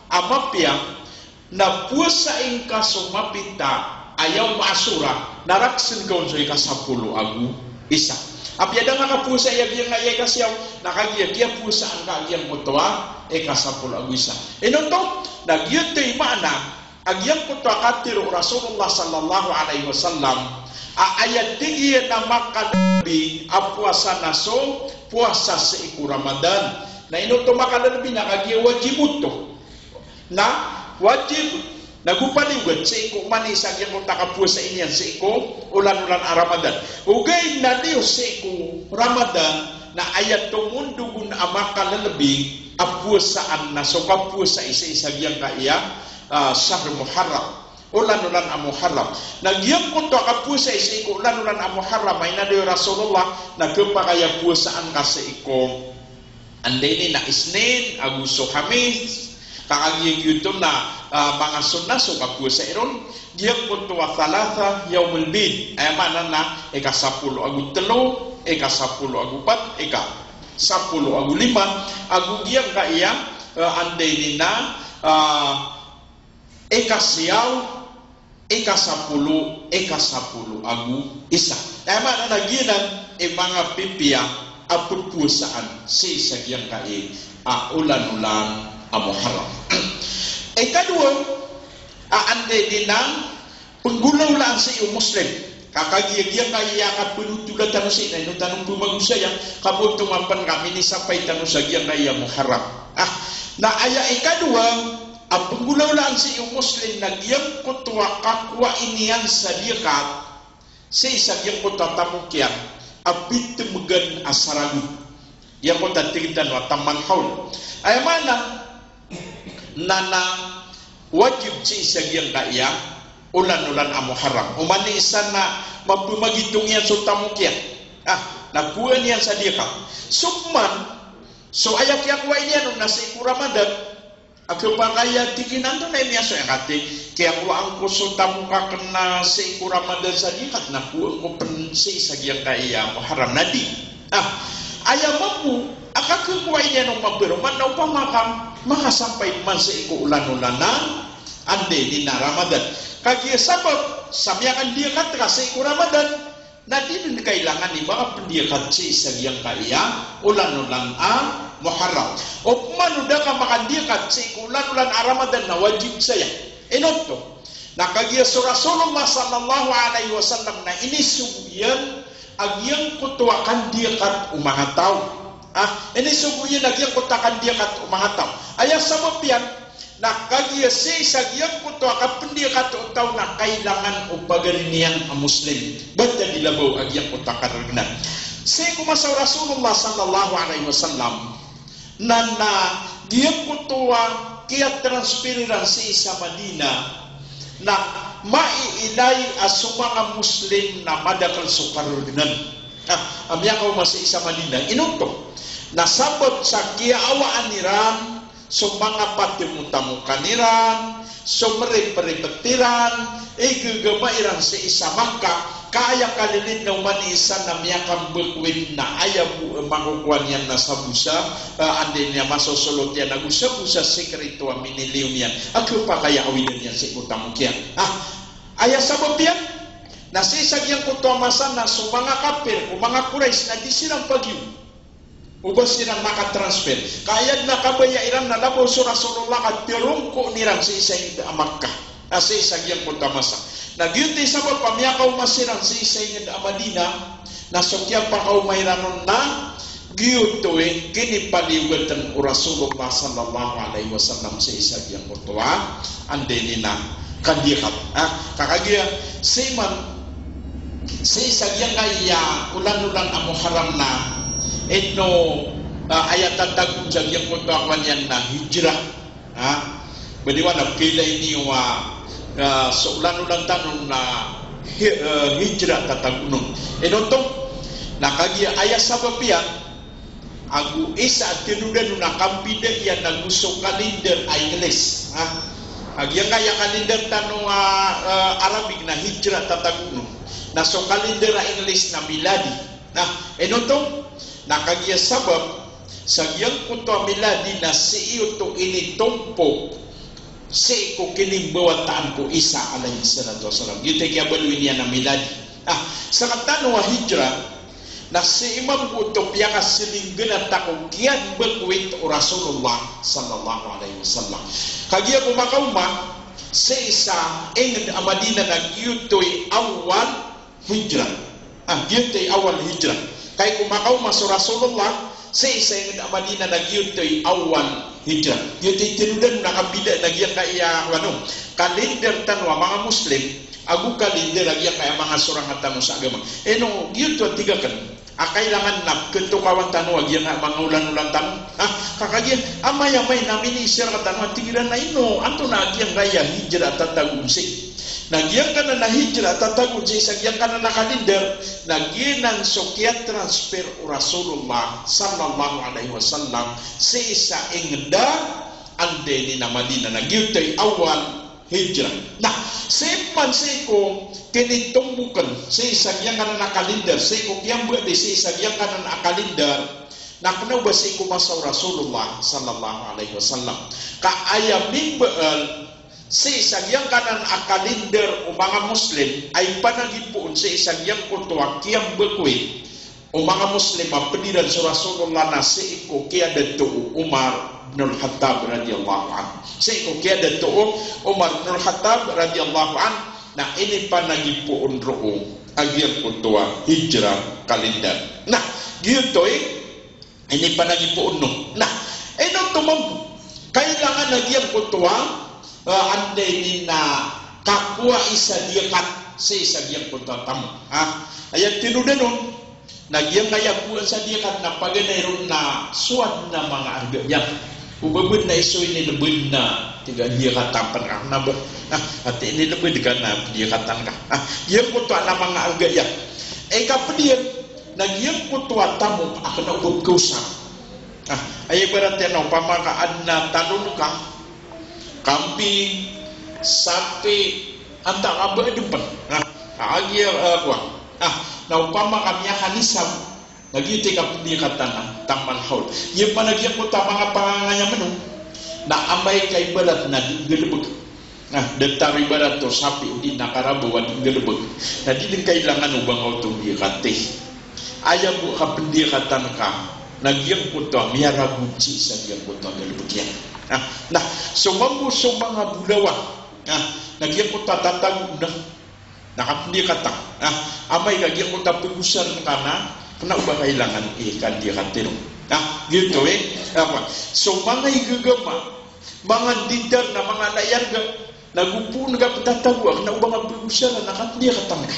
a mapiya na powasa ingka so mapita a Yawm Ashura, na rakhs ngka on so ika sapolo ago isa. Apiya da ngka kapowasa a giyangkaya ika siyaw, na kagiya kiyapowasaan ka a giyangkoto a ika sapolo ago isa. Ino oto? Na giyoto i maana a giyangkoto a katharo o Rasulullah sallallahu alaihi wasallam a aya tig iyan a makalabi a powasa na so powasa sii ko Ramadan. Na ino oto makalabi? Na kagiya wajib oto. Na wajib, na go paliyogat sii ko oman i isa a giyangkoto a kapowasai niyan sii ko olan-olan a Ramadan. Ogaid na liyo sii ko Ramadan, na aya tomondog on a makalabi a powasaan na so kapowasai sii sa giyangkaya, ah, Shahr Muharram. Olan-olan a Muharram. Na giyangkoto a kapowasai sii ko olan-olan a Muharram a inadn o Rasulullah, na khapakay a powasaan ka sii ko anday ini na Isnin ago so Hamis, ka kagiya giyoto na, ah, manga sunnah so kapowasai ron, giyangkoto a thalatha yawmul bid. Aya maana na ika sapolo ago tlo, ika sapolo ago pat, ika sapolo ago lima, ago giyangkaya, ah, anday ini na, ah, ika siyaw, ika sapolo, ika sapolo ago isa. Aya maana na giyanan i manga pipiya a pphowasaan sii sa giyangkai a olan-olan a Muharram. Ikadowa, a anday ini na pnggolawlaan sii o Muslim. Ka kagiya giyangkaya kapnotola tano sii na ino tano pmagosaya, ka bo oto mapan ka minisapay tano sa giyangkaya Muharram. Ah, na aya ikadowa, a pnggolawlaan sii o Muslim na giyangkoto a kakowai niyan sa diyakat sii sa giyangkoto a tamok iyan a pitmgan a sarago. Giyangkoto a tig tano a thaman hawl. Aya maana na, na wajib sii sa giyangkaya olan-olan a Muharram. Oman i isa na mapmagitong iyan so tamok iyan. Ah, na kowaan iyan sa diyakat. So pman, so aya kiyakowai niyan on na sii ko Ramadan, a khapakay a tig iyan antonaa i miyasowa iyan ka tig, kiyakowaan ko so tamok akn na sii ko Ramadan sa diyakat, na kowaan ko pn sii sa giyangkaya Muharram, na di. Ah, aya mambo a kakowai niyan on maperoman na opama ka makasampay pman sii ko olan-olan a anday ini na Ramadan. Kagiya sabap sa miyakandiyakat ka sii ko Ramadan, na di dn kailangan i makapndiyakat sii sa giyangkaya olan-olan a Muharram. Opama o da ka makandiyakat sii ko olan-olan a Ramadan na wajib saya. Ino oto? Na kagiya so Rasulullah sallallahu alaihi wasallam na inisogo iyan a giyangkoto a kandiyakat o manga taw. Ah, inisogo iyan a giyangkoto a kandiyakat o manga taw. Aya sabap iyan, na kagiya sii sa giyangkoto a kapndiyakat o taw na kailangan o pagari niyan a Muslim. Bata di labaw a giyangkoto a karargnan. Sii ko masa o Rasulullah sallallahu alaihi wasallam, na, na giyangkoto a kiyatransfer iran sii sa Madinah, na maiilay a so manga Muslim na madakl so karargnan. Ah, a miyakaoma sii sa Madinah. Ino oto? Na sabap sa kiyaawaan iran so manga patemotamokan iran, so meriperept iran, igegema iran sii sa Makkah, ka aya kalilid na oman i isa na miyakambekowit na aya bo, eh, makokowa niyan na sabosa, eh, anday niyan masosolot iyan ago sabosa sikreto a miniliyo niyan, a khapakay a awidan iyan sii ko tamok iyan. Ah, aya sabap iyan, na sii sa giyangkoto a masa na so manga kapir, o manga Quraysh na di siran pagiyo. O ba siran makatransfer. Ka aya dn a kabaya iran na labaw so Rasulullah ka tharongkoon iran sii sa ingd a Makkah. Na sii sa giyangkoto a masa. Na giyoto i sabap a miyakaoma siran sii sa ingd a Madinah. Na so kiyapakaoma iran on na giyoto i kinipaliyogatn o Rasulullah sallallahu alaihi wasallam sii sa giyangkoto a anday ini na kandiyakat. Ah, ka kagiya sii man, sii sa giyangkaya olan-olan a Muharram na ino, ah, aya tatago sa giyangkoto a kowan iyan na hijrah. Ah, baliwan a pila ini wa, ah, so olan-olan tano na hi-, ah, hijrah tatago on. Ino oto? Na kagiya aya sabap iyan, ago isa a tinodan on a kampida iyan ago so kalender a Inglis. Ha? A giyangkaya kalender tano a, eh, Arabic na hijrah tatago on. Na so kalender a Inglis na miladi. Na, ino oto? Na kagiya sabap Sa giyangkoto a miladi na sii oto initompok sii ko kinimbawataan ko Isa alayhis salatu wassalam. Giyoto i kiyabaloy niyan a miladi. Ah, sktano a hijra, na sii mambo oto piyakaslingganata ko kiyambakoit o Rasulullah sallallahu alayhi wasallam. Kagiya ko makaoma sii sa ingd a Madina na giyoto i awal hijra. Ah, giyoto i awal hijra. Kay ko makaoma so Rasulullah sii sa ingd a Madina na giyoto i awal hijra. Giyoto i tinodan na kabida na giyangkaya, ano, kalinder tano a manga Muslim ago kalinder a giyangkaya manga sorang tano sa agama. Ino giyoto a tig akn a kailangan na katokawan tano a giyangkaya manga olan-olan tano. Ah, ka kagiya amay-amay na miniisir tano a tig iran a ino, antonaa giyangkaya hijra a tatago on sii. Na giyangkanan a hijra a tatago on sii sa giyangkanan a kalinder, na giyanan so kiyatransfer o Rasulullah sallallahu alayhi wasallam sii sa ingd a, anda ini, na Madina, na giyoto i awal hijra. Na sii pman sii ko kinitombokn sii sa giyangkanan a kalinder, sii ko kiyambaloy sii sa giyangkanan a kalinder, na kna o ba sii ko masa o Rasulullah sallallahu alayhi wasallam. Ka aya mimbaal sii sa giyangkanan a kalinder o manga Muslim a ipanagipoon sii sa giyangkoto a kiyambakoit o manga Muslim a pd iran so Rasulullah na sii ko kiyadato o Umar bin al-Khattab radiyallahu anhu. Sii ko kiyadato o Umar bin al-Khattab radiyallahu anhu, na inipanagipoon roo a giyangkoto a hijra kalinder. Na giyoto i inipanagipoon on. Na ino oto mambo, kailangan a giyangkoto a, ah, anda ini, na kakowai sa diyakat sii sa giyangkoto a tamok. Ah, aya tinodan on na giyangkaya kowaan sa diyakat na paganay ron na so adn a manga arga iyan. O ba bn na iso inilbd na tig a diyakatan pn ka na ba. Ah, ati inilbd ka na diyakatan ka. Ah, giyangkoto a manga arga iyan. Ika pd iyan na giyangkoto a tamok a kna o ba pkaosar. Ah, aya ibarat iyan na opama ka adn a talon ka, kambing, sapi, antaa ka ba adn pn. Ah, ah, giya, ah, kowan. Ah, na opama ka miyakanisab, na giyoto i kapndiyakatan na tamal hawl. Giya pman a giyangkoto a manga pangangayamn on na amay ka ibarat na di nggalbk. Na datar ibarat o sapi odi na karabaw a di nggalbk, na di dn kailangan o ba nga oto diyakati. Aya bo a kapndiyakatan ka na giyangkoto a miyaragod sii sa giyangkoto a nggalbk iyan. Na, na so mambo so manga bolawan, na, na giyangkoto a tatago on na kapndiyakatan. Na amay ka giyangkoto a pagosarn ka na kna o ba kailangan i kandiyakati ron. Na giyoto i, eh, apa, so manga igagama, manga didar na manga layar ga, na go poon ka ptatago a kna o ba nga pagosara na kapndiyakatan ka.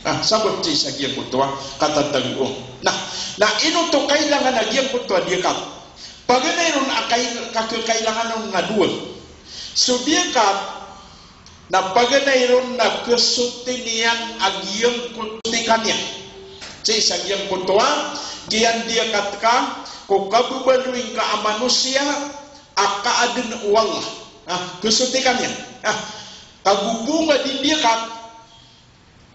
Ah, sabap sii sa giyangkoto a katatago on. Na, na ino oto kailangan a giyangkoto a diyakat? Paganay ron a kai-, ka-, kailangan on na dowa. So diyakat na paganay ron na ksoti niyan a giyangkoto a tika niyan. Sii sa giyangkoto a giyandiyakat ka ko kababaloy ngka a manosiya a kaadn o Allah. Ah, ksoti ka niyan. Ah, ka go bo nga di ndiyakat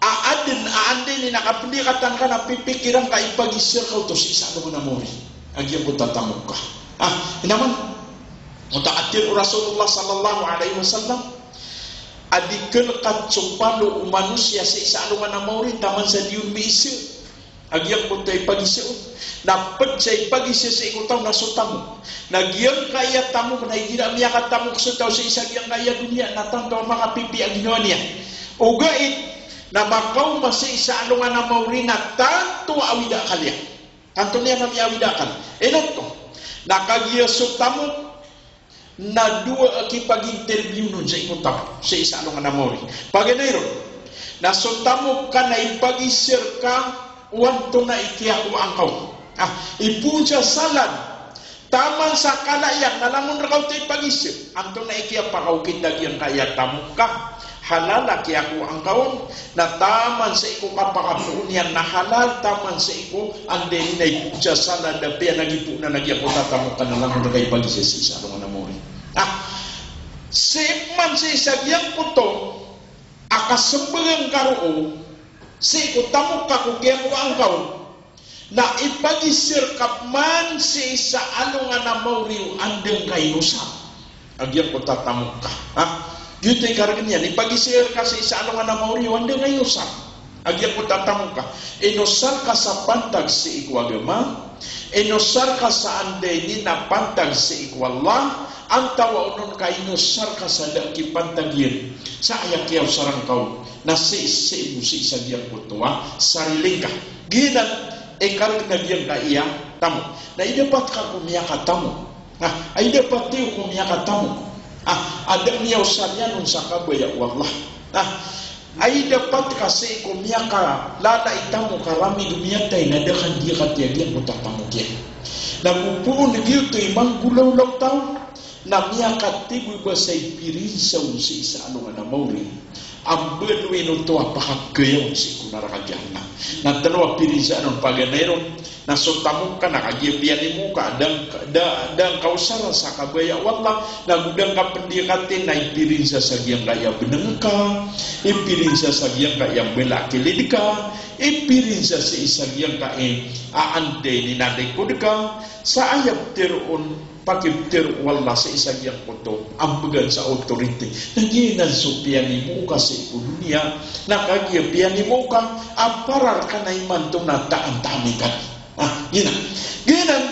a adn a anda ini na kapndiyakatan ka na pipikiran ka ipagiza rka oto sii sa alongan a mawri a giyangkoto a tamok ka. Ah, ino man? Oto a tig o Rasulullah sallallahu alayhi wasallam a di kalkat so palo o manosiya sii sa alongan a mawri taman sa di on miiza a giyangkoto a ipagiza on. Na pd sa ipagiza sii ko taw na so tamok. Na giyangkaya tamok na igira miyakatamok so taw sii sa giyangkaya doniya na tanto a makapipiya a ginawa niyan. Ogaid na makaoma sii sa alongan a mawri na tanto a awida a akal iyan. Tanto niyan a miyaawida a akal. Ino oto? Na kagiya so tamok na dowa a kipaginterview on sii ko taw sii sa alongan a mawri. Paganay ron na so tamok ka na ipagiza rka o antonaa i kiyakowa ngka on. Ah, ipoon sa salad taman sa kala iyan na langon rka oto ipagiza antonaa i kiyapakaokit a giyangkaya tamok ka. Halal a kiyakowa ngka on, na taman sii ko kapakapoon iyan na halal, taman sii ko anda ini na ipoon sa salad a piyanagipoon a giyangkoto a tamok ka na langon rka ipagiza sii sa alongan a mawri. Ah, sii pman sii sa giyangkoto a kasambagan ka roo sii ko tamok ka ko kiyakowa ngka on, Na ipagisir ka man sii sa alongan a maori o anda ngka inosar a giyangkoto a tamok ka. Ha? Giyoto i kargn iyan, ipagisir ka sii sa alongan a maori o anda ngka inosar a giyangkoto a tamok ka. Inosar ka sa pantag sii ko agama, inosar ka sa anda ini na pantag sii ko Allah, antawaa onon ka inosar ka sa da a kipantag iyan sa aya kiyaosar angka on na sii, sii bo sii sa giyangkoto a sarili ngka. Giyanan i kargn a giyangkaya tamok. Na aya dapat ka ko miyakatamok. Ah, aya dapat iyo ko miyakatamok. Ah, a da miyaosar iyan on sa kabaya o Allah. Ah, aya dapat ka sii ko miyakalala i tamok a rami ko miyatay na da ka ndiyakat a giyangkoto a tamok iyan. Na go poon giyoto i manggolawla o taw, na miyakatibo i ba sa ipirinsa on sii sa alongan a maori a mbaloyin oto a pakagaya on sii ko naraka jahannam. Na tlo a pirinsa on, paganay ron na so tamok ka na kagiya piyanimo ka, da ngka, da, da ngka osara sa kabaya o Allah, na go da ngka pndiyakati na ipirinsa sa giyangkaya bnng ka, ipirinsa sa giyangkaya mbala a kilid ka, ipirinsa sii sa giyangkaya, a, anda ini na likod ka, sa aya ptharoon, pakiptharo o Allah sii sa giyangkoto a mbgan sa authority. Na giyanan so piyanimo ka sii ko doniya, na kagiya piyanimo ka a para rka na imanto na taan tamikat. Ah, giyanan. Giyanan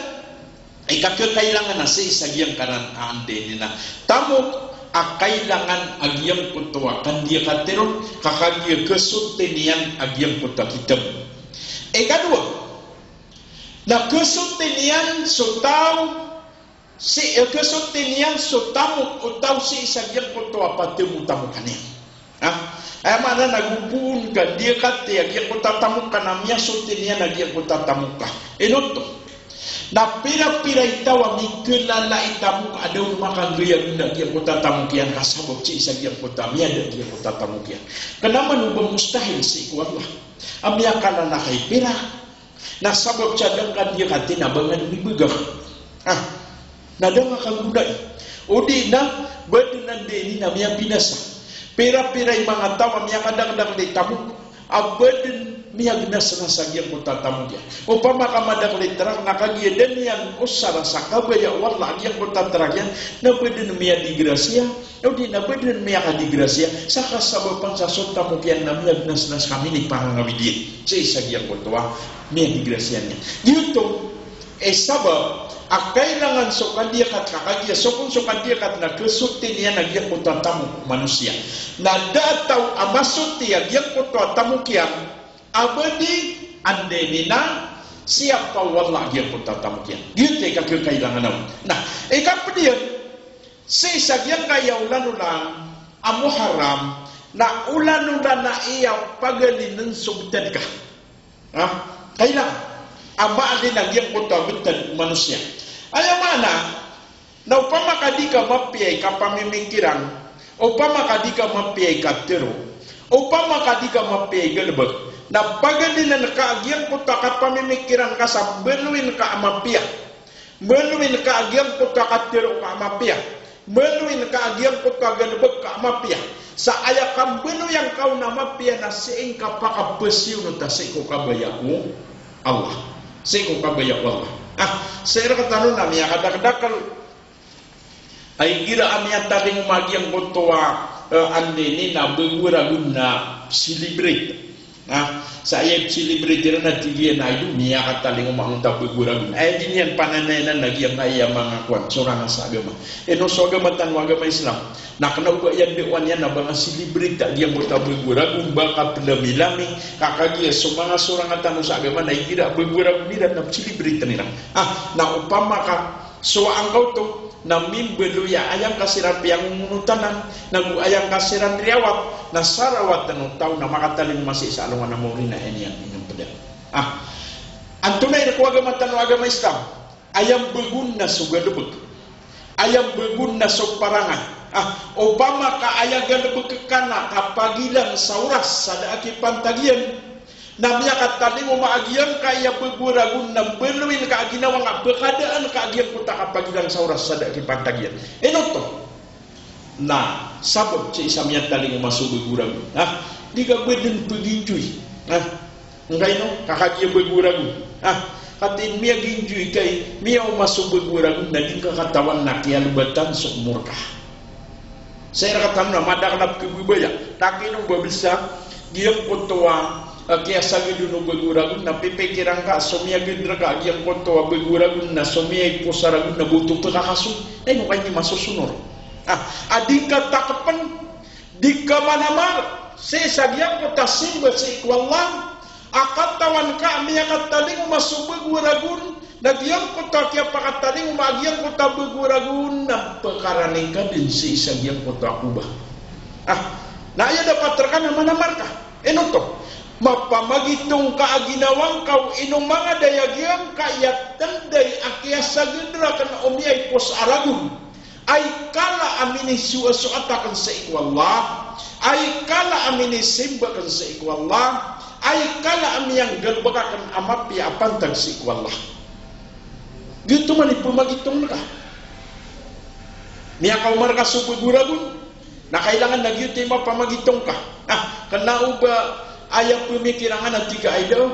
i kakakailangan a sii sa giyangkanan a anda ini na tamok a kailangan a giyangkoto a kandiyakati ron, ka kagiya kasotin iyan a giyangkoto a kitab. Ikadowa, na kasotin iyan so taw, sii, eh, kasotin iyan so tamok o taw sii sa giyangkoto a patamok-tamokan iyan. Ha? Aya maana na go poon ka ndiyakati a giyangkoto a tamok ka na miyasotin iyan a giyangkoto a tamok ka. Ino oto? Na pira-pira i taw a mikalala i tamok a da on makagaya a giyangkoto a tamok iyan ka sabap sii sa giyangkoto a miyada a giyangkoto a tamok iyan. Kna man o ba mustahil sii ko Allah a miyakalala ka i pirak na sabap sa da ngka ndiyakati na ba ngka dn ibagak. Ah, na da ngka kagolai. O di na ba dn anda ini na miyabinasa. Pira-pira i manga taw a miyakadakdakl i tamok a ba dn miyagnasnas a giyangkoto a tamok iyan. Opama ka madakl i trak na kagiya da niyan osara sa kabaya o Allah a giyangkoto a trak iyan, na ba dn miyadigrasiya, o di na ba dn miyakadigrasiya sa kasabapan sa so tamok iyan na miyagnasnas ka minipangangawid iyan sii sa giyangkoto a miyadigrasiya niyan. Giyoto i sabap a kailangan so kandiyakat ka kagiya, so kon so kandiyakat na kasotin iyan a giyangkoto a tamok o manosiya. Na da a taw a masoti a giyangkoto a tamok iyan a ba di anda ini na siyapa o Allah a giyangkoto a tamok iyan. Giyoto i kakakailangan on. Na, ikapd iyan, sii sa giyangkaya olan-olan a muharram, na olan-olan a aya pagalinn so btad ka. Ha? Kailangan a maalin a giyangkoto a btad o manosiya. Aya maana na opama ka di ka mapiya i kapamimikiran, opama ka di ka mapiya i katharo, opama ka di ka mapiya i galbk, na pagalinn ka a giyangkoto a kapamimikiran ka sa mbaloyin ka a mapiya. Mbaloyin ka a giyangkoto a katharo ka a mapiya. Mbaloyin ka a giyangkoto a galbk ka a mapiya. Sa aya kambaloy angka on a mapiya na sii ngka pakapasiyonon ta sii ko kabaya o Allah. Sii ko kabaya o Allah. Ah, sii rktano na miyakadakdakl a igira a miyatalingoma a giyangkoto a, eh, anda ini na bago a ragon na celebrate. Na, sa aya i-celebrate iran na tig iyan a ino miyakatalingoma angkoto a bago a ragon. Aya di niyan pananayanan na giyangkaya manga kowan, sorang sa agama. Ino so agama tano a agama Islam. Na kna o ba aya dawaan iyan na ba nga celebrate a giyangkoto a bago a ragon, ba kaplamilami, ka kagiya so manga sorang tano sa agama na igira a bago a ragon iran na celebrate iran. Ah, na opama ka so angka oto na mimbaloy a aya ngka siran piyangongonotanan, nago aya ngka siran riyawat, na sarawat o taw na makatalingoma sii sa alongan a maori na aya niyan inmpda. Ah, antonaa i rk o agama tano a agama Islam? Aya mbago on na so galbk. Aya mbago on na so parangay. Ah, opama ka aya galbk ka na kapagilang sa oras sa da a kipantag iyan, na miyakatalingoma a giyangkaya bago a ragon na mbaloyin ka a ginawa nga pkadaan ka a giyangkoto a kapagilang sa oras sa da a kipantag iyan. Ino oto? Na sabap sii sa miyatalingoma so bago a ragon. Ha? Di ka ba dn pag-enjoy. Ha? Ngka ino, ka kagiya bago a ragon. Ha? Katii miyaginjoy ka i, miyaoma so bago a ragon na di ngka katawan na kiyalbatan so omor ka. Sa iran katano na madakl a pkhababaya. Taki no ba bsa, giyangkoto a, ah, kiyasagad o bago a ragon na pipikiran ka so miyagad rka, giyangkoto a bago a ragon na so miyaipos a ragon na boto pkakaso. Ay, no kanya masosonor. Ah, a di ngka takpn, di ka manamar sii sa giyangkoto a simba sii ko Allah, a katawan ka a miyakatalingoma so bago a ragon, na giyangkoto a kiyapakatalingoma a giyangkoto a bago a ragon na pkarani ka dn sii sa giyangkoto a koba. Ah, na aya dapat rka na manamar ka. Ino oto? Mapamagitong ka a ginawa ngka o ino mangaday a giyangkaya tnday a kiyasagad rakn o miyaipos a ragon. Ay kala a minisoasoat akn sii ko Allah, ay kala a minisimba akn sii ko Allah, ay kala a miyanggalbk akn a mapiya a pantag sii ko Allah. Giyoto man i pamagitong ka. Miyakaoma rka so bago a ragon, na kailangan na giyoto i mapamagitong ka. Ah, kna o ba aya pmikiran ka na tig ka, ay da,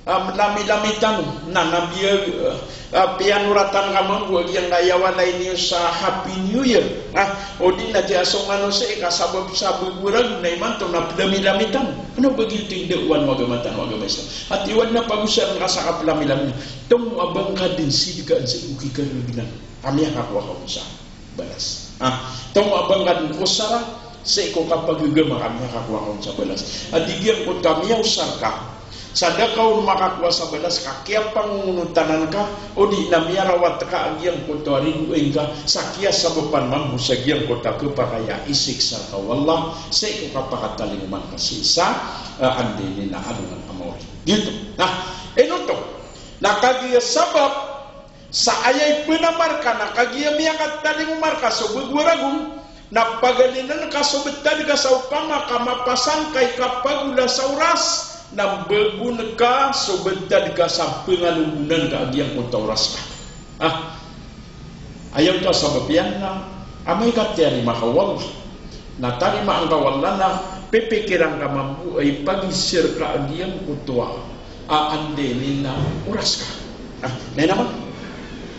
ah, lamilami tano, na, na biya, ah, ah, piyanoratan ka mambo a giyangkaya walay niyo sa Happy New Year. Ah, o di na tiya so ngano sii ka sabap sa bago a ragon na imanto na plamilami tano. Kna o ba giyoto i ndaowan o agama tano, agama Islam. Ati wad na pagosarn ka sa kaplamilami. Tomo a ba ngka dn sidkaan sii ko kikargnan a miyakakowa ka on sa balas. Ah, tomo a ba ngka dn kosara sii ko kapagagama ka a miyakakowa ka on sa balas. A di giyangkoto a miyaosar ka sa da ka on makakowa sa balas ka kiyapangongonotanan ka, o di na miyarawat ka a giyangkoto a ridoay ngka sa kiyasabapan mambo sa giyangkoto a khapakay a isiksa rka o Allah sii ko kapakatalingoma ngka sii sa, ah, anday ini na alongan a maori. Giyoto. Na, ino oto? Na kagiya sabap sa aya ipnamar ka na kagiya miyakatalingoma rka so bago a ragon, na pagalinn ka so btad ka sa opama ka mapasang ka i kapagola sa oras, na mbagon ka so btad ka sa pngalogonan ka a giyangkoto a oras ka. Ah, aya oto a sabap iyan na amay ka tiyarima ka o Allah, na tarimaan ka o Allah na pipikiran ka mambo a ipagisir ka a giyangkoto a, a, anday ini na oras ka. Ah, na ino man?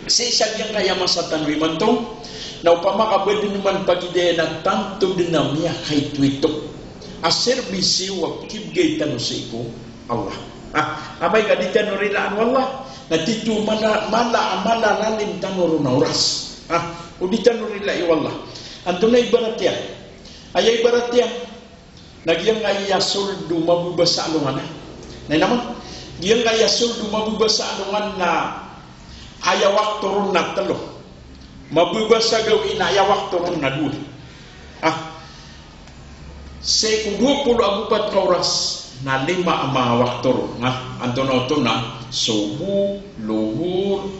Sii sa giyangkaya masa tano imanto, na opama ka ba dn man pagidayan a tanto dn a miyakaitoito a serbisyo a pkibgay tano sii ko Allah. Ah, amay ka di tano rilaan o Allah, na tito mala, mala, malalalim tano ron a oras. Ah, o di tano rilai o Allah. Antonaa i ibarat iyan? Aya ibarat iyan na giyangkaya sold o mababa sa alongan. Na ino man? Giyangkaya sold o mababa sa alongan na aya wakto ron na tlo. Mababa sa gawii na aya wakto ron na dowa. Ah, sii ko dowa polo ago pat ka oras na lima a manga wakto ron. Na antonaa oto? Na sobo, lohor,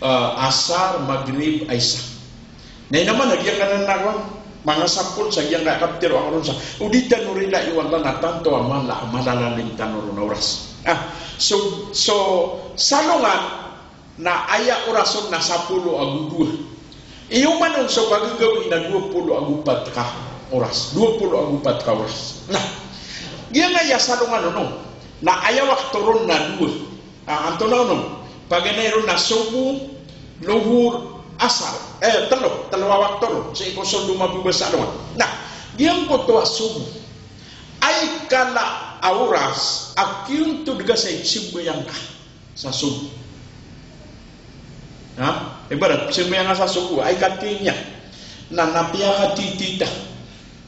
ah, asar, magrib, isa. Na ino man a giyangkanan a manga sampol sa giyangkaya kaptero angka ron sa, o di tano rilai o Allah na tanto a mala, malalalim tano ron a oras. Ah, so, so sa alongan na aya oras on na sapolo ago dowa. Iyoman on so kagagawii na dowa polo ago pat ka oras. Dowa polo ago pat ka oras. Na giyangkaya sa alongan on, na aya wakto ron na dowa. Ah, antonaa on? Paganay ron na sobo, lohor, asar. Eh, tlo, tlo a wakto ron sii ko sold o mababa sa alongan. Na giyangkoto a sobo, ay kala a oras a kiyontod ka sa ipzambayang ka sa sobo. Ha? Ibarat, pzambayang ka sa sobo, ay katinya. Na, na piyakatitita,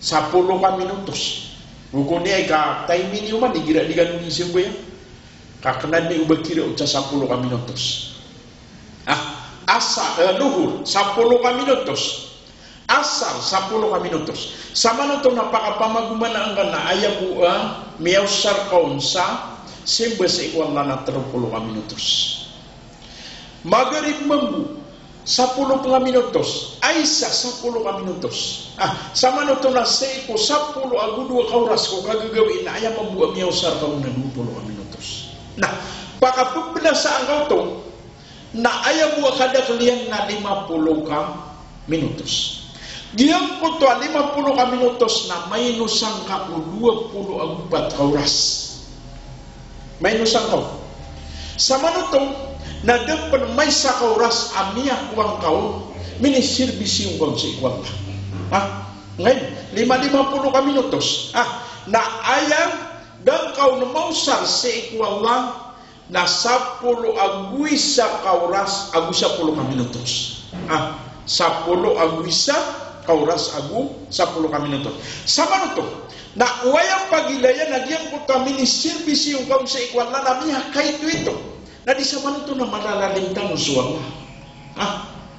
sapolo ka minutos. Bokon i ay ka time ini oman, igira di ka dn sambayang. Ka kna dn i o ba kiraot sa sapolo ka minutos. Ah, asa, eh, lohor, sapolo ka minutos. Asar, sapolo ka minutos. Samanoto na pakapamagomanaan ka na aya bo a miyaosar ka on sa simba sii ko Allah na tlo polo ka minutos. Magrib mambo, sapolo ka minutos. Isa, sapolo ka minutos. Ah, samanoto na sii ko sapolo ago dowa ka oras ko kagagawii na aya mambo a miyaosar ka on na dowa polo ka minutos. Na pakapbnasaan ka oto, na aya bo a kadakl iyan na lima polo ka minutos. Giyangkoto a lima polo ka minutos na mainosan ka ko dowa polo ago pat ka oras. Mainosan ka. Samanoto, Na da pn maisa ka oras a miyakowa ngka on, minisirbisyo ngka on sii ko Allah. Ha? Ngayon, lima, lima polo ka minutos. Ha? Na aya da ngka on maosar sii ko Allah, na sapolo ago isa ka oras ago sapolo ka minutos. Ha? Sapolo ago isa ka oras ago sapolo ka minutos. Samanoto, na o aya pagilaya na giyangkoto a minisirbisyo ngka on sii ko Allah na miyakaitoito. Na di samanoto na malalalim tano so Allah. Ha?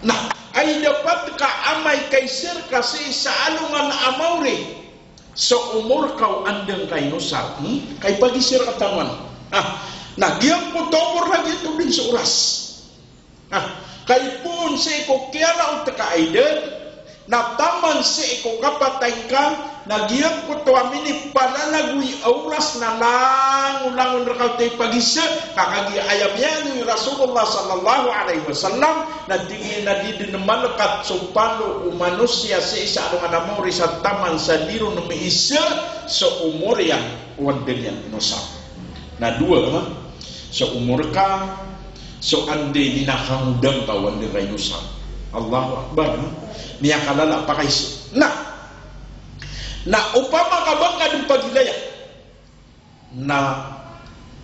Na, ay dapat ka amay ka isir ka sii sa alongan a maori so omor ka o anda ngka inosar. Hmm? Ka ipagisir ka taman. Ha? Na giyangkoto a omor na giyoto dn so oras. Ha? Ka ipoon sii ko kiyalaot ka a idad, na taman sii ko kapatay ngka, na giyangkoto a minipalalagoy a oras na langolangon rka oto i pagisa, ka kagiya aya miyaaloy o Rasulullah sallallahu alaihi wasallam, na tig iyan a di dn malekat so palo o manosiya sii sa alongan a maori sa taman sa di ron miisa so omor iyan o anda niyan inosar. Na dowa, ha? So omor ka, so anda i di na kangodang ka o anda ka inosar. Allahu Akbar, ha? Miyakalala pakaiza. Na, na opama ka ba ngka dn pagilaya, na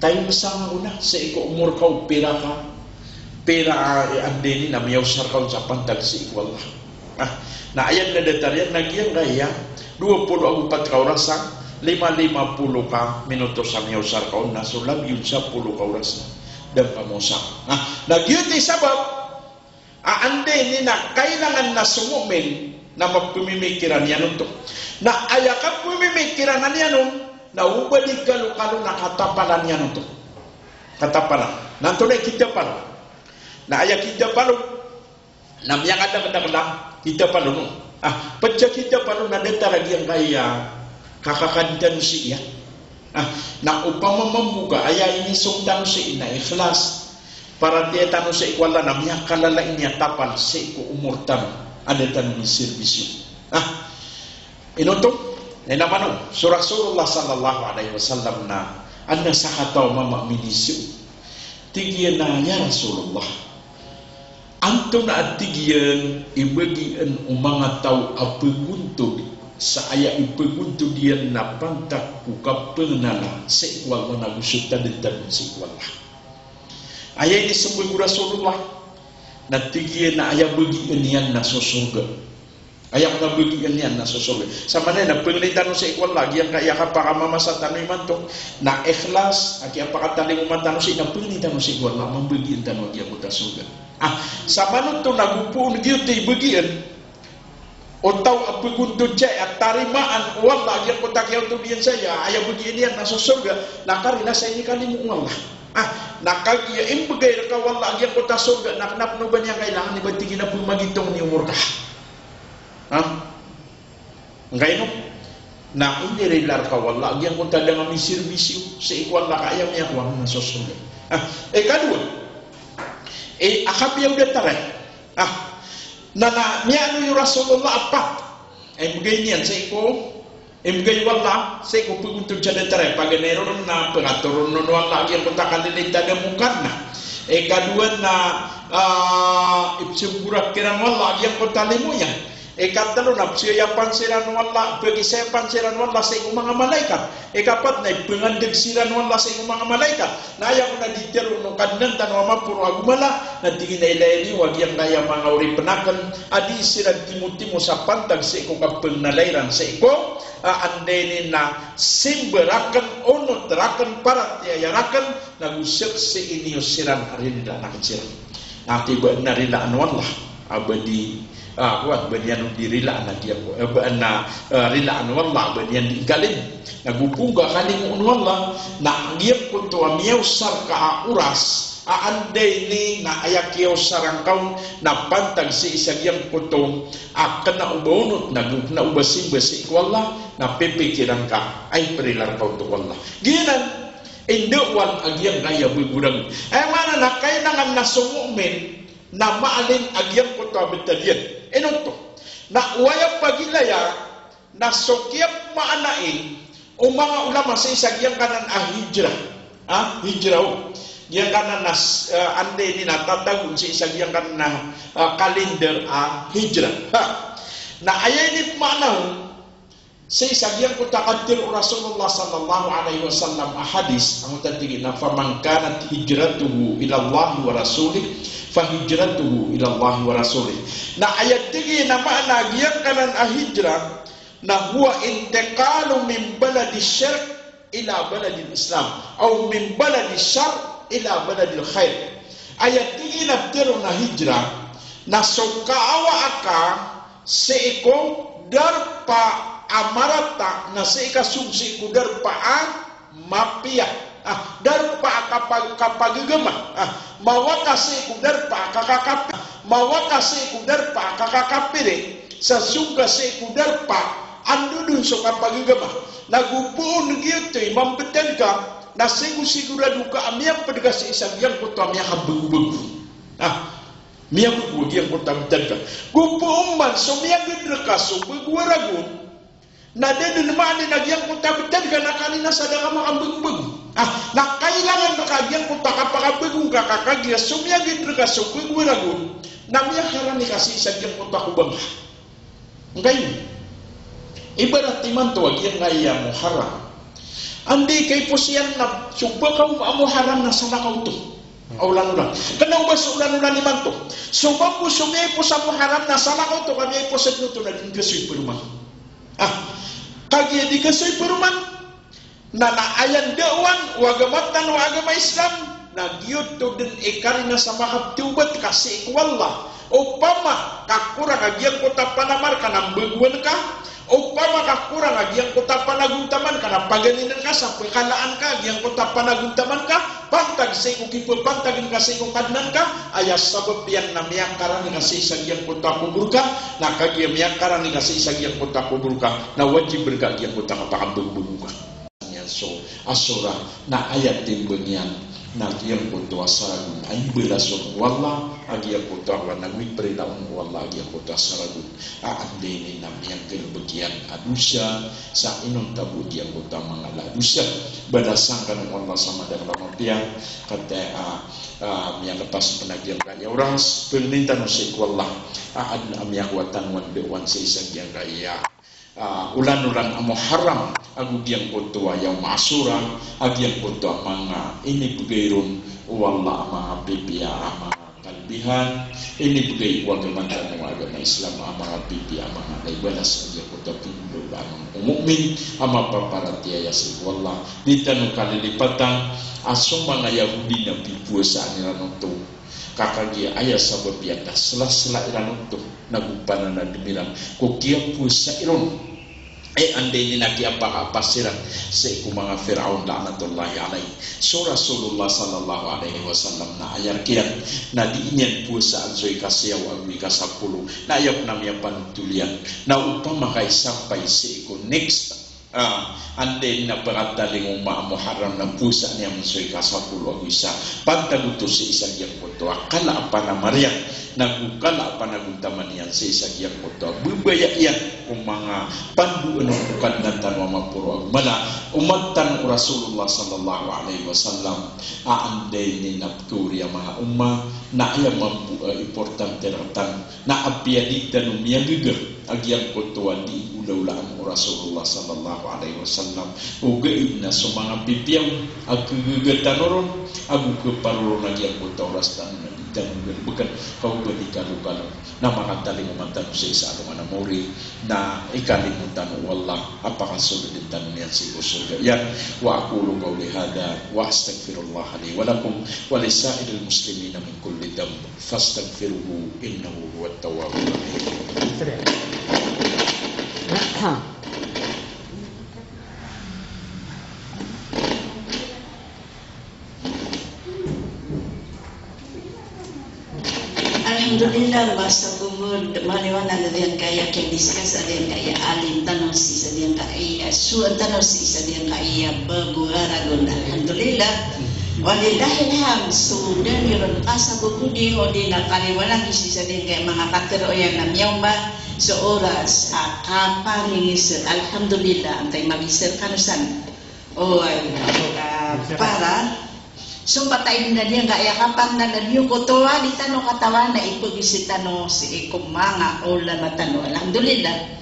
time sa nga ona sii ko omor ka o pira ka, pira a anda ini na miyaosar ka on sa pantag sii ko Allah. Ah, na aya dn a datar iyan na giyangkaya dowa polo ago pat ka oras a, lima, lima polo ka minutos a miyaosar ka on na so lagid on sapolo ka oras na da ngka maosar. Ah, na giyoto i sabap a anda ini na kailangan na so mu'min na mapmimikiran iyan oto. Na aya kapmimikiran iyan on na o ba di kalokalo na katapalan iyan oto. Katapalan. Na antonaa i kitapal? Na aya kitapal on na miyakadakdakl a kitapal on. Ah, pd sa kitapal on na datar a giyangkaya kakakadn tano sii. Ah, na opama mambo ka aya inisong tano sii na ikhlas, paratiyaya tano sii ko Allah, na miyakalala ini a tapal sii ko omor tano a da tano misirbisyo. Ah, ino oto? Na ino man on, so Rasulullah sallallahu alaihi wasallam na adn a sakataw a mama a miniso. Tig iyan a, "Ya Rasulullah, antonaa," tig iyan, "i bagian o manga taw a pagontod sa aya ipagontod iyan na pantag ko kapangnala sii ko Allah na go so tadntadn sii ko Allah?" Aya inismbag o Rasulullah, na tig iyan a aya bagian iyan na so sorga. Aya kon a bagian iyan na so sorga. Samanaya na pangnin tano sii ko Allah giyangkaya kapakamamasa tano imanto, na ikhlas a kiyapakatalingoma tano sii, na pangnin tano sii ko Allah a mambagian tano a giyangkoto a sorga. Ah, samanoto na go poon giyoto i bagian o taw a pagontod saya a tarimaan o Allah a giyangkoto a kiyaontod iyan saya, aya bagian iyan na so sorga, na karina sa inikalimo o Allah. Ah, na kagiya imbgay rka o Allah a giyangkoto a sorga, na kna pn o ba niyan kailangan i ba tig iyan a pmagitong i omor ka. Ha? Ngkaino? Na inirila rka o Allah a giyangkoto a da nga misirbisyo sii ko Allah ka aya miyakowa na so sorga. Ha? Ikadowa, e, a kapiya o datar iyan. Ha? Na, na miyaaloy o Rasulullah a pat a imbgay niyan sii ko, imbgay o Allah sii ko pagontod sa datar iyan, paganay ron na pagatoron on o Allah a giyangkoto a kalilintad a mokar na. Ikadowa na, ah, ipsmborak kiran o Allah a giyangkoto a limo iyan. Ikatlo na psiyayapan siran o Allah, pagisayapan siran o Allah sii ko manga malaikat. Ikapat na ipngandg siran o Allah sii ko manga malaikat. Na aya kon a di tharoon o Kadnan tano a maporo ago mala, na tig iyan a ilaya niyo a giyangkaya manga oripn akn a di siran timotimo sa pantag sii ko kapangnala iran sii ko, a, anda ini na simba rakn, onot rakn, paratiyaya rakn, na go saksii niyo siran a ririlaan akn siran. Na ati ba adn a rilaan o Allah a ba di, ah, kowan, ba niyan on di rilaan a giyangko, eh, ba adn a, eh, rilaan o Allah a ba niyan di ngkalimo. Na go poon ka kalimoon o Allah, na giyangkoto a miyaosar ka a oras a anda ini na aya kiyaosar angka on na pantag sii sa giyangkoto a kna o ba onot, na go kna o ba simba sii ko Allah, na pipikiran ka a iprila rka oto ko Allah. Giyanan i ndaowan a giyangkaya bago ragon. Aya maana na kailangan na so mu'min na maalin a giyangkoto a btad iyan. Ino oto? Na o aya pagilaya na so kiyapmaanai o manga ulama sii sa giyangkanan a hijrah. Ha? Hijrah o. Giyangkanan a, eh, anda ini na tatago sii sa giyangkanan a, eh, kalender a hijrah. Ha. Na aya inipmaana on sii sa giyangkoto a katharo o Rasulullah sallallahu alaihi wasallam a hadith, angkoto a tig iyan a, "Faman kanat hijratuhu ila Allahi wa rasulih, fa hijratuhu ila Allahi wa rasulih." Na aya tig iyan a maana giyangkanan a hijrah, na huwa intiqalu min baladi shirk ila baladil Islam, aw min baladi shar ila baladil khair. Aya tig iyan a pitharo on a hijrah, na so kaawa aka sii ko darpa a marata, na sii ka song sii ko darpa a mapiya. Ah, darpa a kapa-, kapagagama. Ah, mawa ka sii ko darpa a kakakap-, mawa ka sii ko darpa a kakakapiri. Sa song ka sii ko darpa a ndodon so kapagagama. Na go poon giyoto i mambtad ka, na sigo-sigorado ka a miyapd ka sii sa giyangkoto a miyakabagobago. Ah, miyabago a giyangkoto a btad ka. Go poon man so miyagd rka so bago a ragon, na da dn maana a giyangkoto a btad ka na kanin a sa da ka makabagobago. Ah, na kailangan rka a giyangkoto a kapakabago ngka ka kagiya so miyagd rka so bago a ragon, na miyakarani ka sii sa giyangkoto a kobang ka. Ngkaini, ibarat imanto a giyangkaya Muharram. Anda i kaipos iyan na so ba ka a Muharram na salakaw oto a olan-olan. Kna o ba so olan-olan imanto. So mambo so miyaipos a Muharram na salakaw oto ka miyaipos dn oto na di ngka so iparoman. Ah, kagiya di ka so iparoman. Na, na aya ndaowan o agama tano a agama Islam, na giyoto dn i karina sa makapthawbat ka sii ko Allah. Opama ka korang a giyangkoto a panamar ka na mbagoan ka, opama ka korang a giyangkoto a panagontaman ka na paganinen ka sa pkalaan ka a giyangkoto a panagontaman ka, pantag sii ko kipapantagn ka sii ko Kadnan ka, aya sabap iyan na miyakarani ka sii sa giyangkoto a kobor ka, na kagiya miyakarani ka sii sa giyangkoto a kobor ka, na wajib rka a giyangkoto a kapakambagbago ka. Niyan so Ashura, na aya timbang iyan na giyangkoto a saragon a imbalason o Allah a giyangkoto a wana, ago iprila on o Allah a giyangkoto a saragon a anda ini na miyagalbk iyan a dosa sa inonta bo giyangkoto a manga ala a dosa. Balasan kano o Allah sa madakl a mapiya, kataya a, a, miyalpas pn a giyangkaya oras, pangnin tano sii ko Allah a adn a miyakowa tano a ndaowan sii sa giyangkaya ah, olan-olan a Muharram, ago giyangkoto a Yawm Ashura, a giyangkoto a manga inibgay ron o Allah a manga pipiya a manga kalbihan, inibgay o agama tano a agama Islam a manga pipiya a manga ala i balas a giyangkoto a pnggolawlaan o mu'min a mapaparatiyaya sii ko Allah. Di tano kalilipatan a so manga Yahudi na pipowasaan iran oto. Ka kagiya aya sabap iyan na slasla iran oto, na go pananadm iran ko kiyapowasa iron. E, anda ini na kiyapakapas iran sii ko manga Firaun la'natullahi alayh. So Rasulullah sallallahu alayhi wasallam na aya rk iyan na dii niyan powasaan so ikasiyaw ago ikasapolo. Na aya pn a miyapanotol iyan na opama ka isampay sii ko next Ah, anda ini na pakatalingoma a Muharram na powasaan iyan so ikasapolo ago isa. Pantag oto sii sa giyangkoto a kala a panamar iyan, na go kala a panagontaman iyan sii sa giyangkoto a babaya iyan ko manga pandoan o Kadnan tano a maporo ago mala, omat tano o Rasulullah sallallahu alayhi wasallam, a anda ini na pkaori a manga omma, na aya mambo a importante rktano, na apiya di tano miyagaga a giyangkoto a dii ngolawlaan o Rasulullah sallallahu alayhi wasallam, ogaid na so manga pipiya on a kagaga tano ron, ago kaparo ron a giyangkoto a oras tano na di tano galbkn, ka o ba di kalokalo, na makatalingoma tano sii sa alongan a maori, na ikalimo tano o Allah a pakasoldn tano niyan sii ko sorga iyan. Wa aqulu qawli hadha wa astaghfirullaha li wa lakum wa li sa'iril muslimina min kulli dhanb. Fastaghfiruhu innahu huwat tawwabur rahim. Alhamdulillah, masa ko bo maliwanag a giyangkaya kiyadiskas a giyangkaya alim tano sii sa giyangkaya suwaan tano sii sa giyangkaya bago a ragon. Alhamdulillah. Walillahil hamd, so da niyo ron kasabot odi, odi na kaliwanag sii sa giyangkaya manga katharo iyan na miyaoma so oras a kaparingis. Alhamdulillah, antaa i magiza rkano san. Oway, ah, para So, patay na niyan, kaya kapan na niyo ko to, ah, di tano katawan na ipagisi tano sii ko manga ulama tano. Alhamdulillah.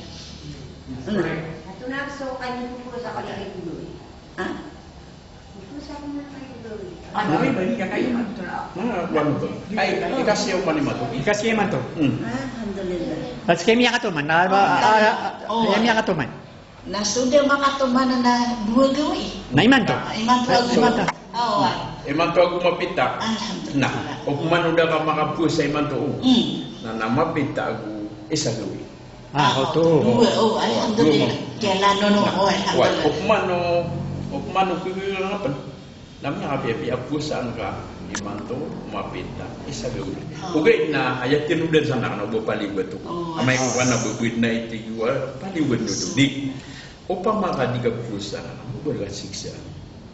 Hmm. Ato na so kayo po sa kanya. Ha? Ito sa kanya kayo. Ano, ay, bali, kaya kayo man ito na. Ah, kuwan ito. Ay, ikasiyaw man imanto. Ikasiyaw imanto. Hmm. Alhamdulillah. At kaya miyakatoman, na, ah, ah, ah, kaya miyakatoman. Na so da makatoman na dowa gawii. Na imanto. Ah, imanto ago. Imanto. Oo, ah. Imanto ago mapita. Alhamdulillah. Na, opama o da ka makapowasa imanto, o. Hmm. Na, na mapita ago isa gawii. Ah, oto. Dowa, o, alhamdulillah. Dowa. Kiyalano no, o, alhamdulillah. Opama o, opama o kiyalano. Na miyakapiyapiya a powasaan ka imanto, mapita, isa gawii. Ah. Ogaid na aya tinodan sa na kna o ba paliyogat oto. Oh, amay ko kna ba bed na itigo a paliyogat oto. Di, opama ka di ka powasa na kna o ba ka siksa.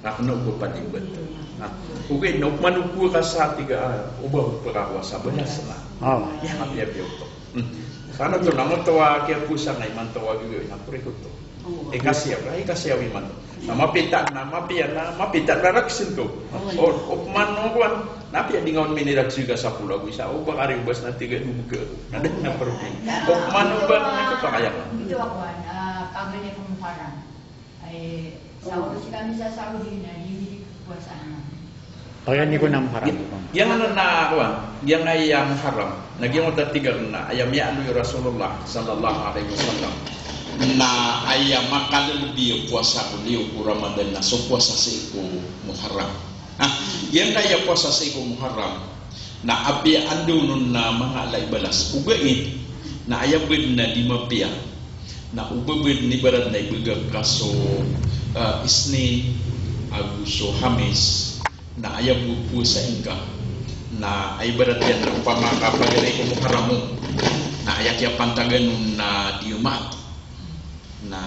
Na kna o ba paliyogat oto. Na, ogaid na opama o kowa ka sa tig a, ah, o ba pkakowa sa balas na. Oh. Miyakapiyapiya oto. Hmm. Kna oto na ngoto a kiyapowasa nga imanto a gawii na korek oto. Oh. Ikasiyaw, ay, ikasiyaw imanto. Na mapita, na mapiya, na mapita, na raksin to. Oh, o, opama o kowan, na apiya di nga on miniraksi ka sapolo ago isa, o ba kari o bas na tig a dowa ka. Na da na perbi. Opama o ba na kapakaya. Ito ako, ah, pagane ko Muharram. Ay, sa, si kami sa Saudi na di mi di powasaan. Pagane ko na Muharram. Giyangkanan a, kowan, giyangkaya Muharram. Na giyangkoto a tig a na aya miyaaloy o Rasulullah sallallahu alaihi wasallam na aya makalelebi a powasa ko liyo ko Ramadan na so powasa sii ko Muharram. Ha, giyangkaya powasa sii ko Muharram na apiya anda on na manga ala i balas. Ogaid na aya bed na di mapiya na o ba bed na ibarat na ibagak ka so, ah, Isnin ago so Hamis. Na aya bo powasai ngka, na aya ibarat iyan na opama ka paganay ko Muharram on, na aya kiyapantagan on na Jumaat. Na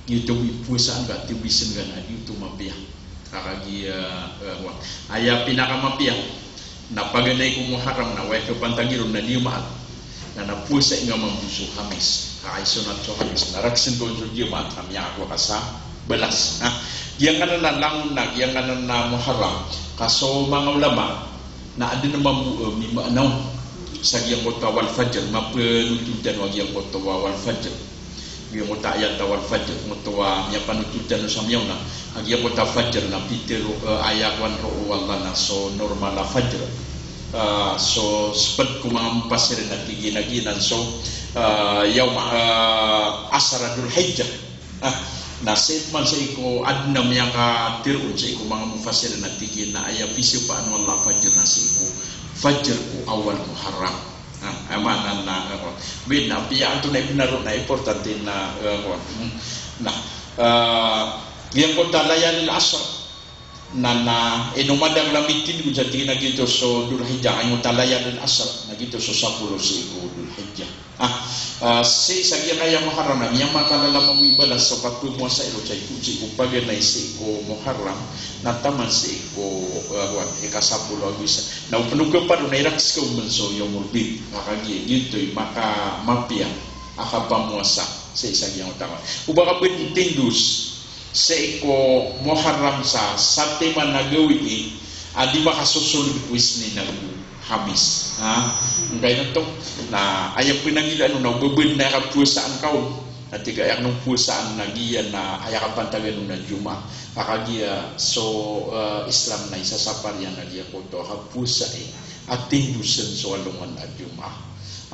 giyoto bo i powasaan ka, tiyobisan ka na giyoto mapiya. Ka kagiya, eh, wa. Aya pinakamapiya na paganay ko Muharram na aya kiyapantagi ron na Jumaat. Na, na powasai ngka mambo so Hamis. Ka aya sonat so Hamis na raksin ko so Jumaat na miyakakowa ka sa balas. Na giyangkanan a langon na, giyangkanan a Muharram, ka so manga ulama na aden a mambo, eh, mimaana on sa giyangkoto a wal fajr, mapenotol tano a giyangkoto a wal fajr. Giyangkoto a ayat a wal fajr, giyangkoto a miyapanotol tano sa miyaona a giyangkoto a fajr na pitero, eh, aya kowan roo o Allah na so normal a fajr. Eh, so seped ko manga mufassir na tig iyan a giyanan so, eh, yawm, eh, ashara Dhul Hijjah. Ah, na sii man sii ko aden a miyakatero on sii ko manga mufassir na tig iyan a aya pisapaan o Allah a fajr na sii ko fajr ko awal Muharram. Ah, aya maana na, eh, ko. Bin na apiya antonaa i benar on na importante na, eh, ko. Hmm. Na, eh, giyangkoto a layalil ashr. Na, na ino madakl a mitindg on sa tig iyan a giyoto so Dhul Hijjah, giyangkoto a layalil ashr, na giyoto so sapolo sii ko Dhul Hijjah. Ah, ah, sii sa giyangkaya Muharram na miyamakalala mambo i balas so kapowasai ron sii ko, sii ko paganay sii ko Muharram, na taman sii ko, ah, kowan, ika sapolo ago isa. Na o pn o kaparo na irak ska on man so Yawmul Bid. Ka kagiya giyoto i makamapiya a kapamowasa sii sa giyangkoto a kowan. O ba ka bed tindos sii ko Muharram sa, sa timan a gawii a di makasosolod ko Isnin ago Hamis. Ha? Ngkaino oto? Na aya pnagilaan on na o ba bed na aya kapowasaan ka on, na tig a aya kano powasaan na giya na aya kapantagan on na Jumaat. Ka kagiya so, eh, Islam na isasapar iyan a giyangkoto a kapowasai a tindosan so alongan a Jumaat.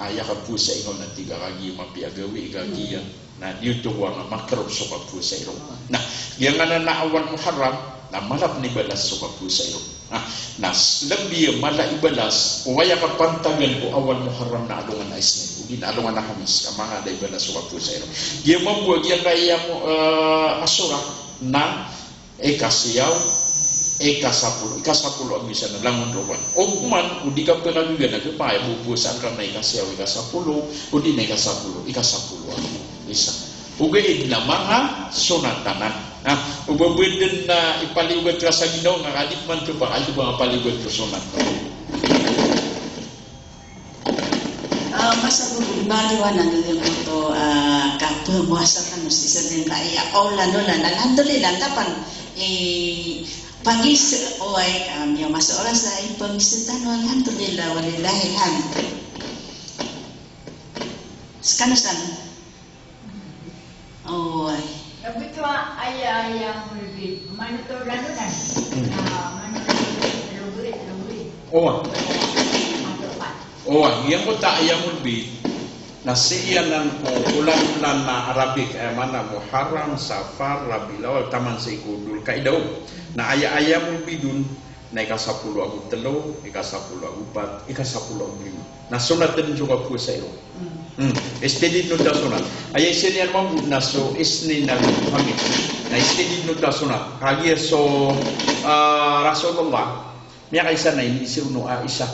Aya kapowasai ka on na tig a kagiya mapiya a gawii ka giya. Na giyoto kowan a makarot so kapowasai ron. Na giyangkanan a awal Muharram, na mala pn i balas so kapowasai ron. Na, na s-, lbi a mala i balas o aya kapantagan ko awal Muharram na alongan a Isnin, odi na alongan a Hamis, ka mala i balas so kapowasai ron. Giya mambo a giyangkaya mo, eh, Ashura, na Ikasiyaw, ikasapolo, ikasapolo ago isa na langon roo. Opama o di ka pnagaga na kepakay bo powasaan ka na ikasiyaw, ikasapolo, odi na ikasapolo, ikasapolo ago isa. Ogaid na manga sonat anan. Na o ba bed na ipaliyogat ka sa ginawa ngka ka di pman kepakay, ito ba nga paliyogat ko sonat. Ah, masa bo, bali wanan giyangkoto, ah, kapowasa tano sii sa giyangkaya olan-olan. Alhamdulillah, tapan, eh, Pangis, oway, ka miyaoma so oras a ipangis tano, alhamdulillah, walillahil hamd. Skano san? Oway. Aya, aya, mano to lalo na. Hmm. Ah, mano lalo, lalo, lalo. Oway. Mano pa. Oway, giyangkoto a ayyamul bid na sii anan ko olan-olan a Arabic, aya maana Muharram, Safar, Rabiul Awwal, taman sii ko Dhul Qa'dah. Na aya ayyamul bid on na ika sapolo ago telo, ika sapolo ago pat, ika sapolo ago lima. Na sonat den so kapowasai ron. Hmm. Istidid oto a sonat. Aya isa niyan mambo na so Isnin ago Khamis. Na istidid oto a sonat. Kagiya so, ah, Rasulullah, miyakaisa na ini, isa on o Aisha.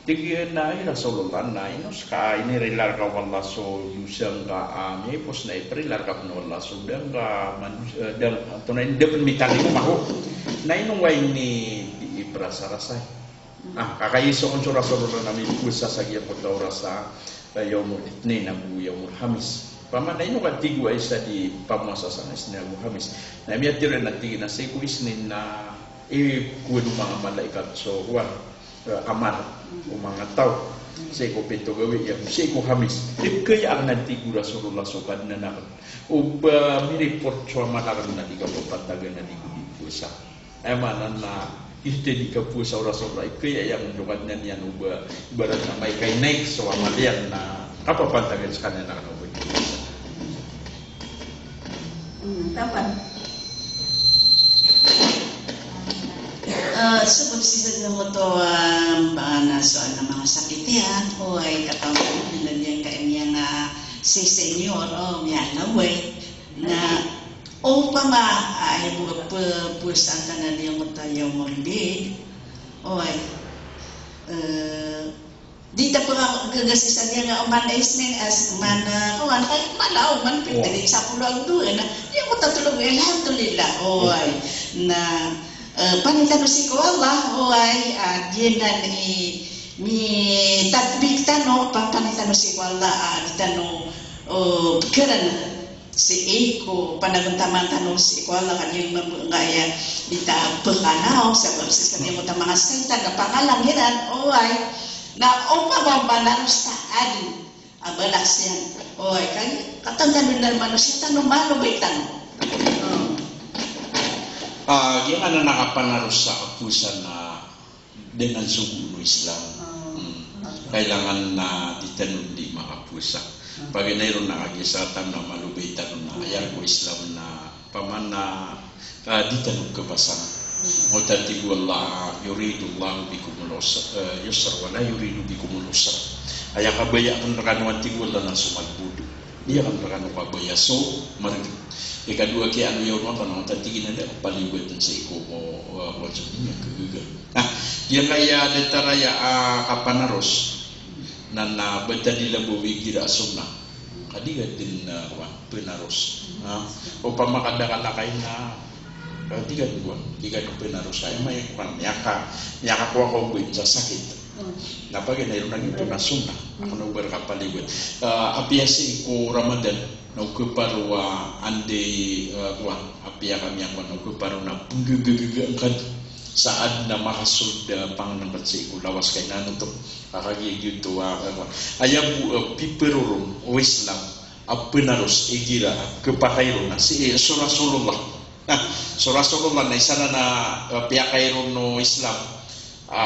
Tig iyan a, "Hay Rasulullah, na ino ska inirila rka o Allah so dosa ngka a miyaipos na ipirila rka pn o Allah so da ngka manus-, eh, da, antonaa ini, da pn mitalingoma ako." Na ino ngka ini di iprasarasai? Ah, ka kagiya so kon so Rasulullah na mipowasa sa giyangkoto a oras a, eh, Yawmul Ithnain ago Yawmul Khamis. Opama na ino ka, tig o Aisha, di pamowasa sa Isnin ago Khamis? Na miyatharo iyan a tig iyan a sii ko Isnin na ikowan o manga malaikat so kowan, eh, amal o manga taw sii ko pito gawii ago sii ko Khamis. Di kaya akn, a tig o Rasulullah, so Kadnan akn o ba mireport so amal akn na di kapapantagan a di ko di powasa. Aya maana na, ino di kapowasa o Rasulullah, aya aya on so Kadnan iyan o ba, ibarat na amay ka inaik so amal iyan na kapapantagan skaniyan akn o ba di powasa. Hmm, tapan. Eh, sabap sii sa giyangkoto, ah, ba na so ana manga sakit iyan, oway, katawan, na giyangkai a miyanga, ah, si senior, o, miyalaway. Na opama, ah, aya bo a pe-, powasaan tano a giyangkoto a Yawmul Bid. Oway. Eh, di ta pkhagaga sii sa giyangkai a oman Isnin, as-, man, ah, kowan, kay malaw man, pwede di sapolo ago dowa, na giyangkoto a telo, alhamdulillah. Oway. Na, eh, pangni tano sii ko Allah, oway, ah, giyanan i mitatbik tano, pa-, pangni tano sii ko Allah, ah, di tano, oh, pkharan sii ko panagontaman tano sii ko Allah, ka giyangkoto a di ta pkhanao, sabap sii sa giyangkoto a manga saitan a pangalang iran, oway. Na opama ba manaros ta adn a balas iyan, oway, ka katawan tano dn a manaros tano, malobay tano. Hmm. Ah, giyangkanan a kapanaros sa kapowasa na dn a sogoon o Islam. Hmm. Kailangan na di tano di makapowasa. Paganay ron na kagiya sa tano na malobay tano na aya ko Islam na opama na, ah, di tano kapasang. Oto a tig o Allah, "Yuridullahu bikumul usra, eh, yusra wa la yuridu bikumul usra." Aya kabaya akn rkano, a tig o Allah, na so malbod. Aya akn rkano kabaya so margn. Ikadowa, kiyaaloya on o Allah na oto a tig iyan a da a kapaliyogat sii ko, o, o, o, so di niyan khagaga. Na giyangkaya datar aya a kapanaros na, na ba ta di labawi igira a sunnah, ka di ka dn, ah, kowan, pnaros. Na opama ka da ka lakay na, ah, di ka dn kowan, di ka dn pnaros. Aya maana kowan, miyaka-, miyakakowa ka o ba dn sa sakit. Na paganay ron na giyoto na sunnah. Aken o ba rka paliyogat. Ah, apiya sii ko Ramadan na o khaparo a anda i, eh, kowan, apiya ka miyakowan, na o khaparo na pnggagaga ngka dn sa adn a makasold a pangnngkn sii ko lawas ka inanto. Ka kagiya giyoto a, eh, kowan. Aya bo, eh, pipero ron o Islam a pnaros igira a khapakay ron na sii, eh, so Rasulullah. Na so Rasulullah na isa nan a, eh, piyakay ron o Islam a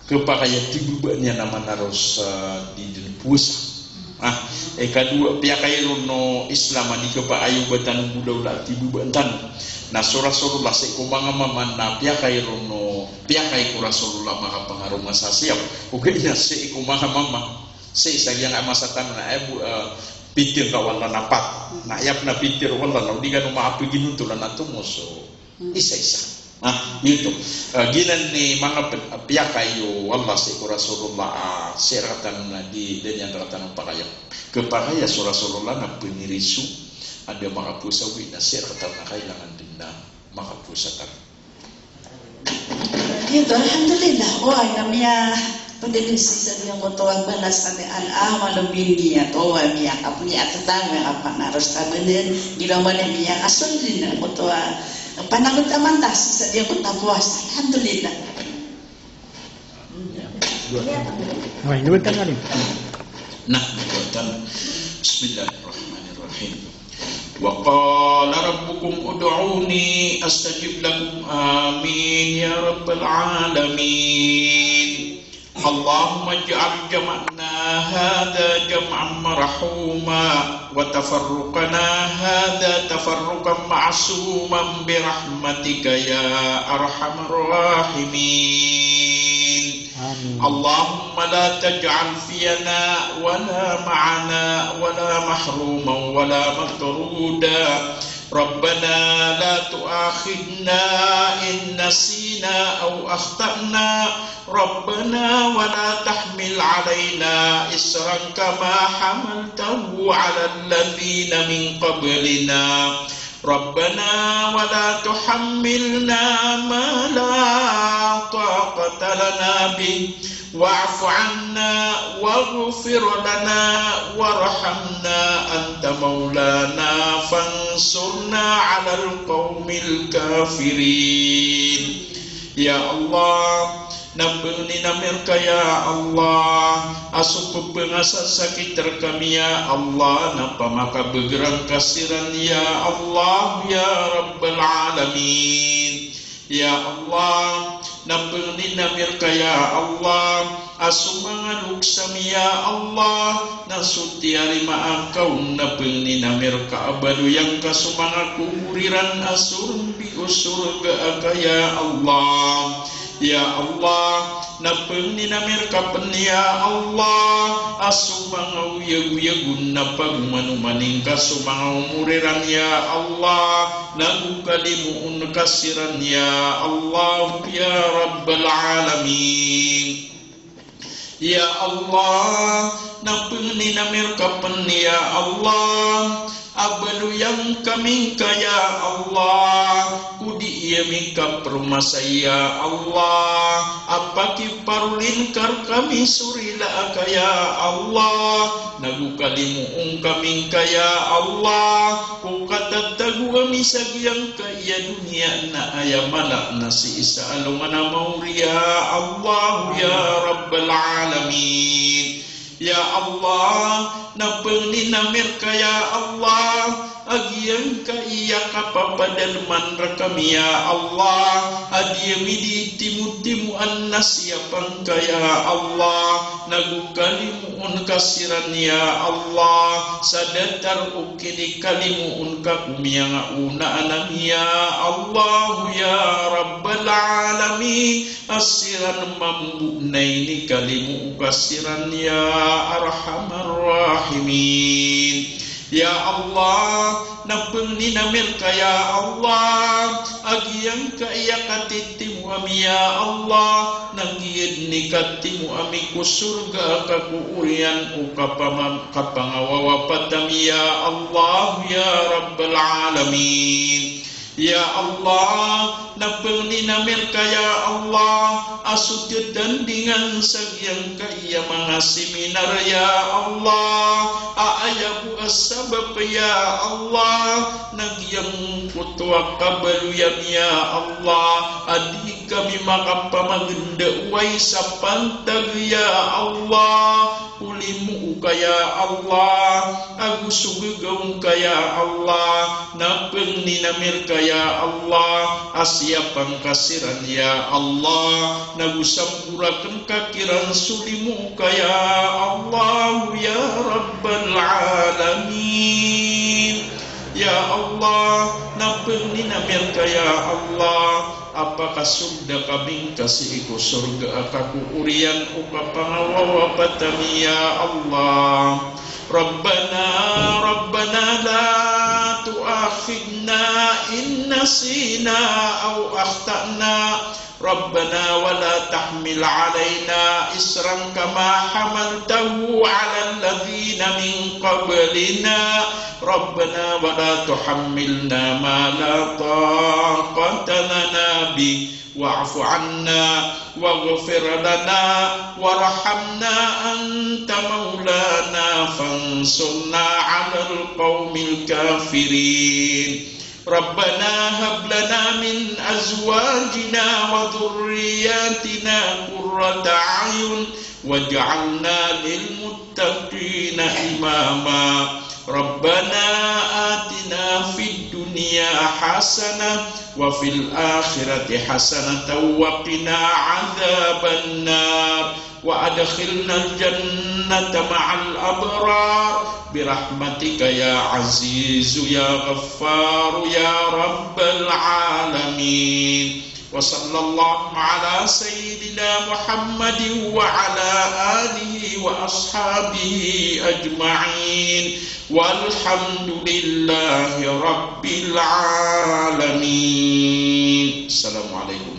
khapakay a tibaba niyan a manaros, ah, di dn powasa. Ah, ikadowa, piyakay ron o Islam a di khapakay o ba tano mbolawla a tibaba tano. Na so Rasulullah sii ko manga mama na piyakay ron o, piyakay ko Rasulullah a makapangaroma sa siyap. Ogaid na sii ko manga mama, sii sa giyangkai a masa tano na aya bo, ah, pitharo ka o Allah na pat. Na aya pn a pitharo o Allah na o di kano makapaginontolan a tomo so isa-isa. Ah, giyoto. Ah, giyanan i manga pn a piyakay o Allah sii ko Rasulullah, ah, sii rktano na di, da niyan rktano pakaya. Khapakay a so Rasulullah na pniriso a da makapowasa, ogaid na sii rktano na kailangan dn na makapowasa tano. Giyoto, alhamdulillah. Oway, na miya, pwede dn sii sa giyangkoto a balas a al-a'malu binniyat. Oway, miyaka-, miyakapanaros ta bnar. Giraw man i miyakasold dn giyangkoto a Pananggotaman ta sii sa di ako tapuas. Alhamdulillah. Wai, duwatan alim. Na, duwatan. Bismillahirrahmanirrahim. Wa qala rabbukum ud'uni astajib lakum. Amin ya rabbal alamin. Allahumma ij'al jam'ana hadha jam'an marhuma, wa tafarruqana hadha tafarruqan ma'suman bi rahmatika ya arhamar rahimin. Amin. Allahumma la taj'al fina wa la ma'ana wa la mahruman wa la matruda. Rabbana la tu'akhidhna in nasina aw akhta'na. Rabbana wa la tahmil alaina isran kama hamaltahu ala alladhina min qablina. Rabbana wa la tuhammilna ma la taqata lana bih. Wa'fu anna waghfir lana warhamna anta maulana fansurna alal qawmil kafirin. Ya Allah, na pangnin ami rka ya Allah a so pphangasa sakit rkami ya Allah, na pamakabagrang ka siran ya Allah ya rabbal alamin. Ya Allah, na pangnin ami rka ya Allah a so manga loks ami ya Allah, na so tiyarimaa ka on, na pangnin ami rka a baloy angka so manga kobor iran a so rombi o sorga aka ya Allah. Ya Allah, na pangnin ami rka pn ya Allah a so manga oyagoyag on na pagomanoman ingka so manga omor iran ya Allah, na go kalimoon ka siran ya Allah ya rabbal alamin. Ya Allah, na pangnin ami rka pn ya Allah a baloy angkami ngka ya Allah ko dii ami kapromasa ya Allah a pakiparolin ka rkami so rila aka ya Allah, na go kalimoon kami ngka ya Allah ko katatago ami sa giyangka iya doniya na aya mala na sii sa alongan a maori ya Allah ya rabbal alamin. Ya Allah, na pangnin ami rka ya Allah a giyangka iya kapapadalman rkami ya Allah a dii ami dii timotimoan na siyapa ngka ya Allah, na go kalimoon ka siran ya Allah sa datar o kinikalimoon ka ko miyangaonaan ami ya Allah ya rabbal alamin. A siran mambo na inikalimo ka siran ya arhamar rahimin. Ya Allah, na pangnin ami rka ya Allah a giyangka iya katitimo ami ya Allah na giya dn i katimo ami ko sorga aka ko oriyan o kapama-, kapangawawapat ami ya Allah ya rabbal alamin. Ya Allah, na pangnin ami rka ya Allah a so tatandingan sa giyangka iya manga seminar ya Allah a aya bo a sabap ya Allah na giyangkoto a kabaloy ami ya Allah a dii kami makapamagndawai sa pantag ya Allah ko limo ka ya Allah ago so gagaw ngka ya Allah. Na pangnin ami rka ya Allah a siyapa ngka siran ya Allah, na go samborakn ka kiran so limo ka ya Allah ya rabbal alamin. Ya Allah, na pangnin ami rka ya Allah a pakasold ami ngka sii ko sorga aka ko oriyan o kapangawawapat ami ya Allah. Rabbana, Rabbana la tu'akhidhna in nasina aw akhta'na. Rabbana wa la tahmil alaina isran kama hamaltahu ala alladhina min qablina. Rabbana wa la tuhammilna ma la taqata lana bih. Wa'fu anna, waghfir lana, warhamna, anta maulana, fansurna alal qawmil kafirin. ربنا هب لنا من أزواجنا وذرياتنا قرة أعين واجعلنا للمتقين إماما. ربنا آتنا في الدنيا حسنة وفي الآخرة حسنة وقنا عذاب النار. وأدخلنا الجنة مع الأبرار برحمتك يا عزيز يا غفار يا رب العالمين. وصلى الله على سيدنا محمد وعلى آله وأصحابه أجمعين. والحمد لله رب العالمين. السلام عليكم.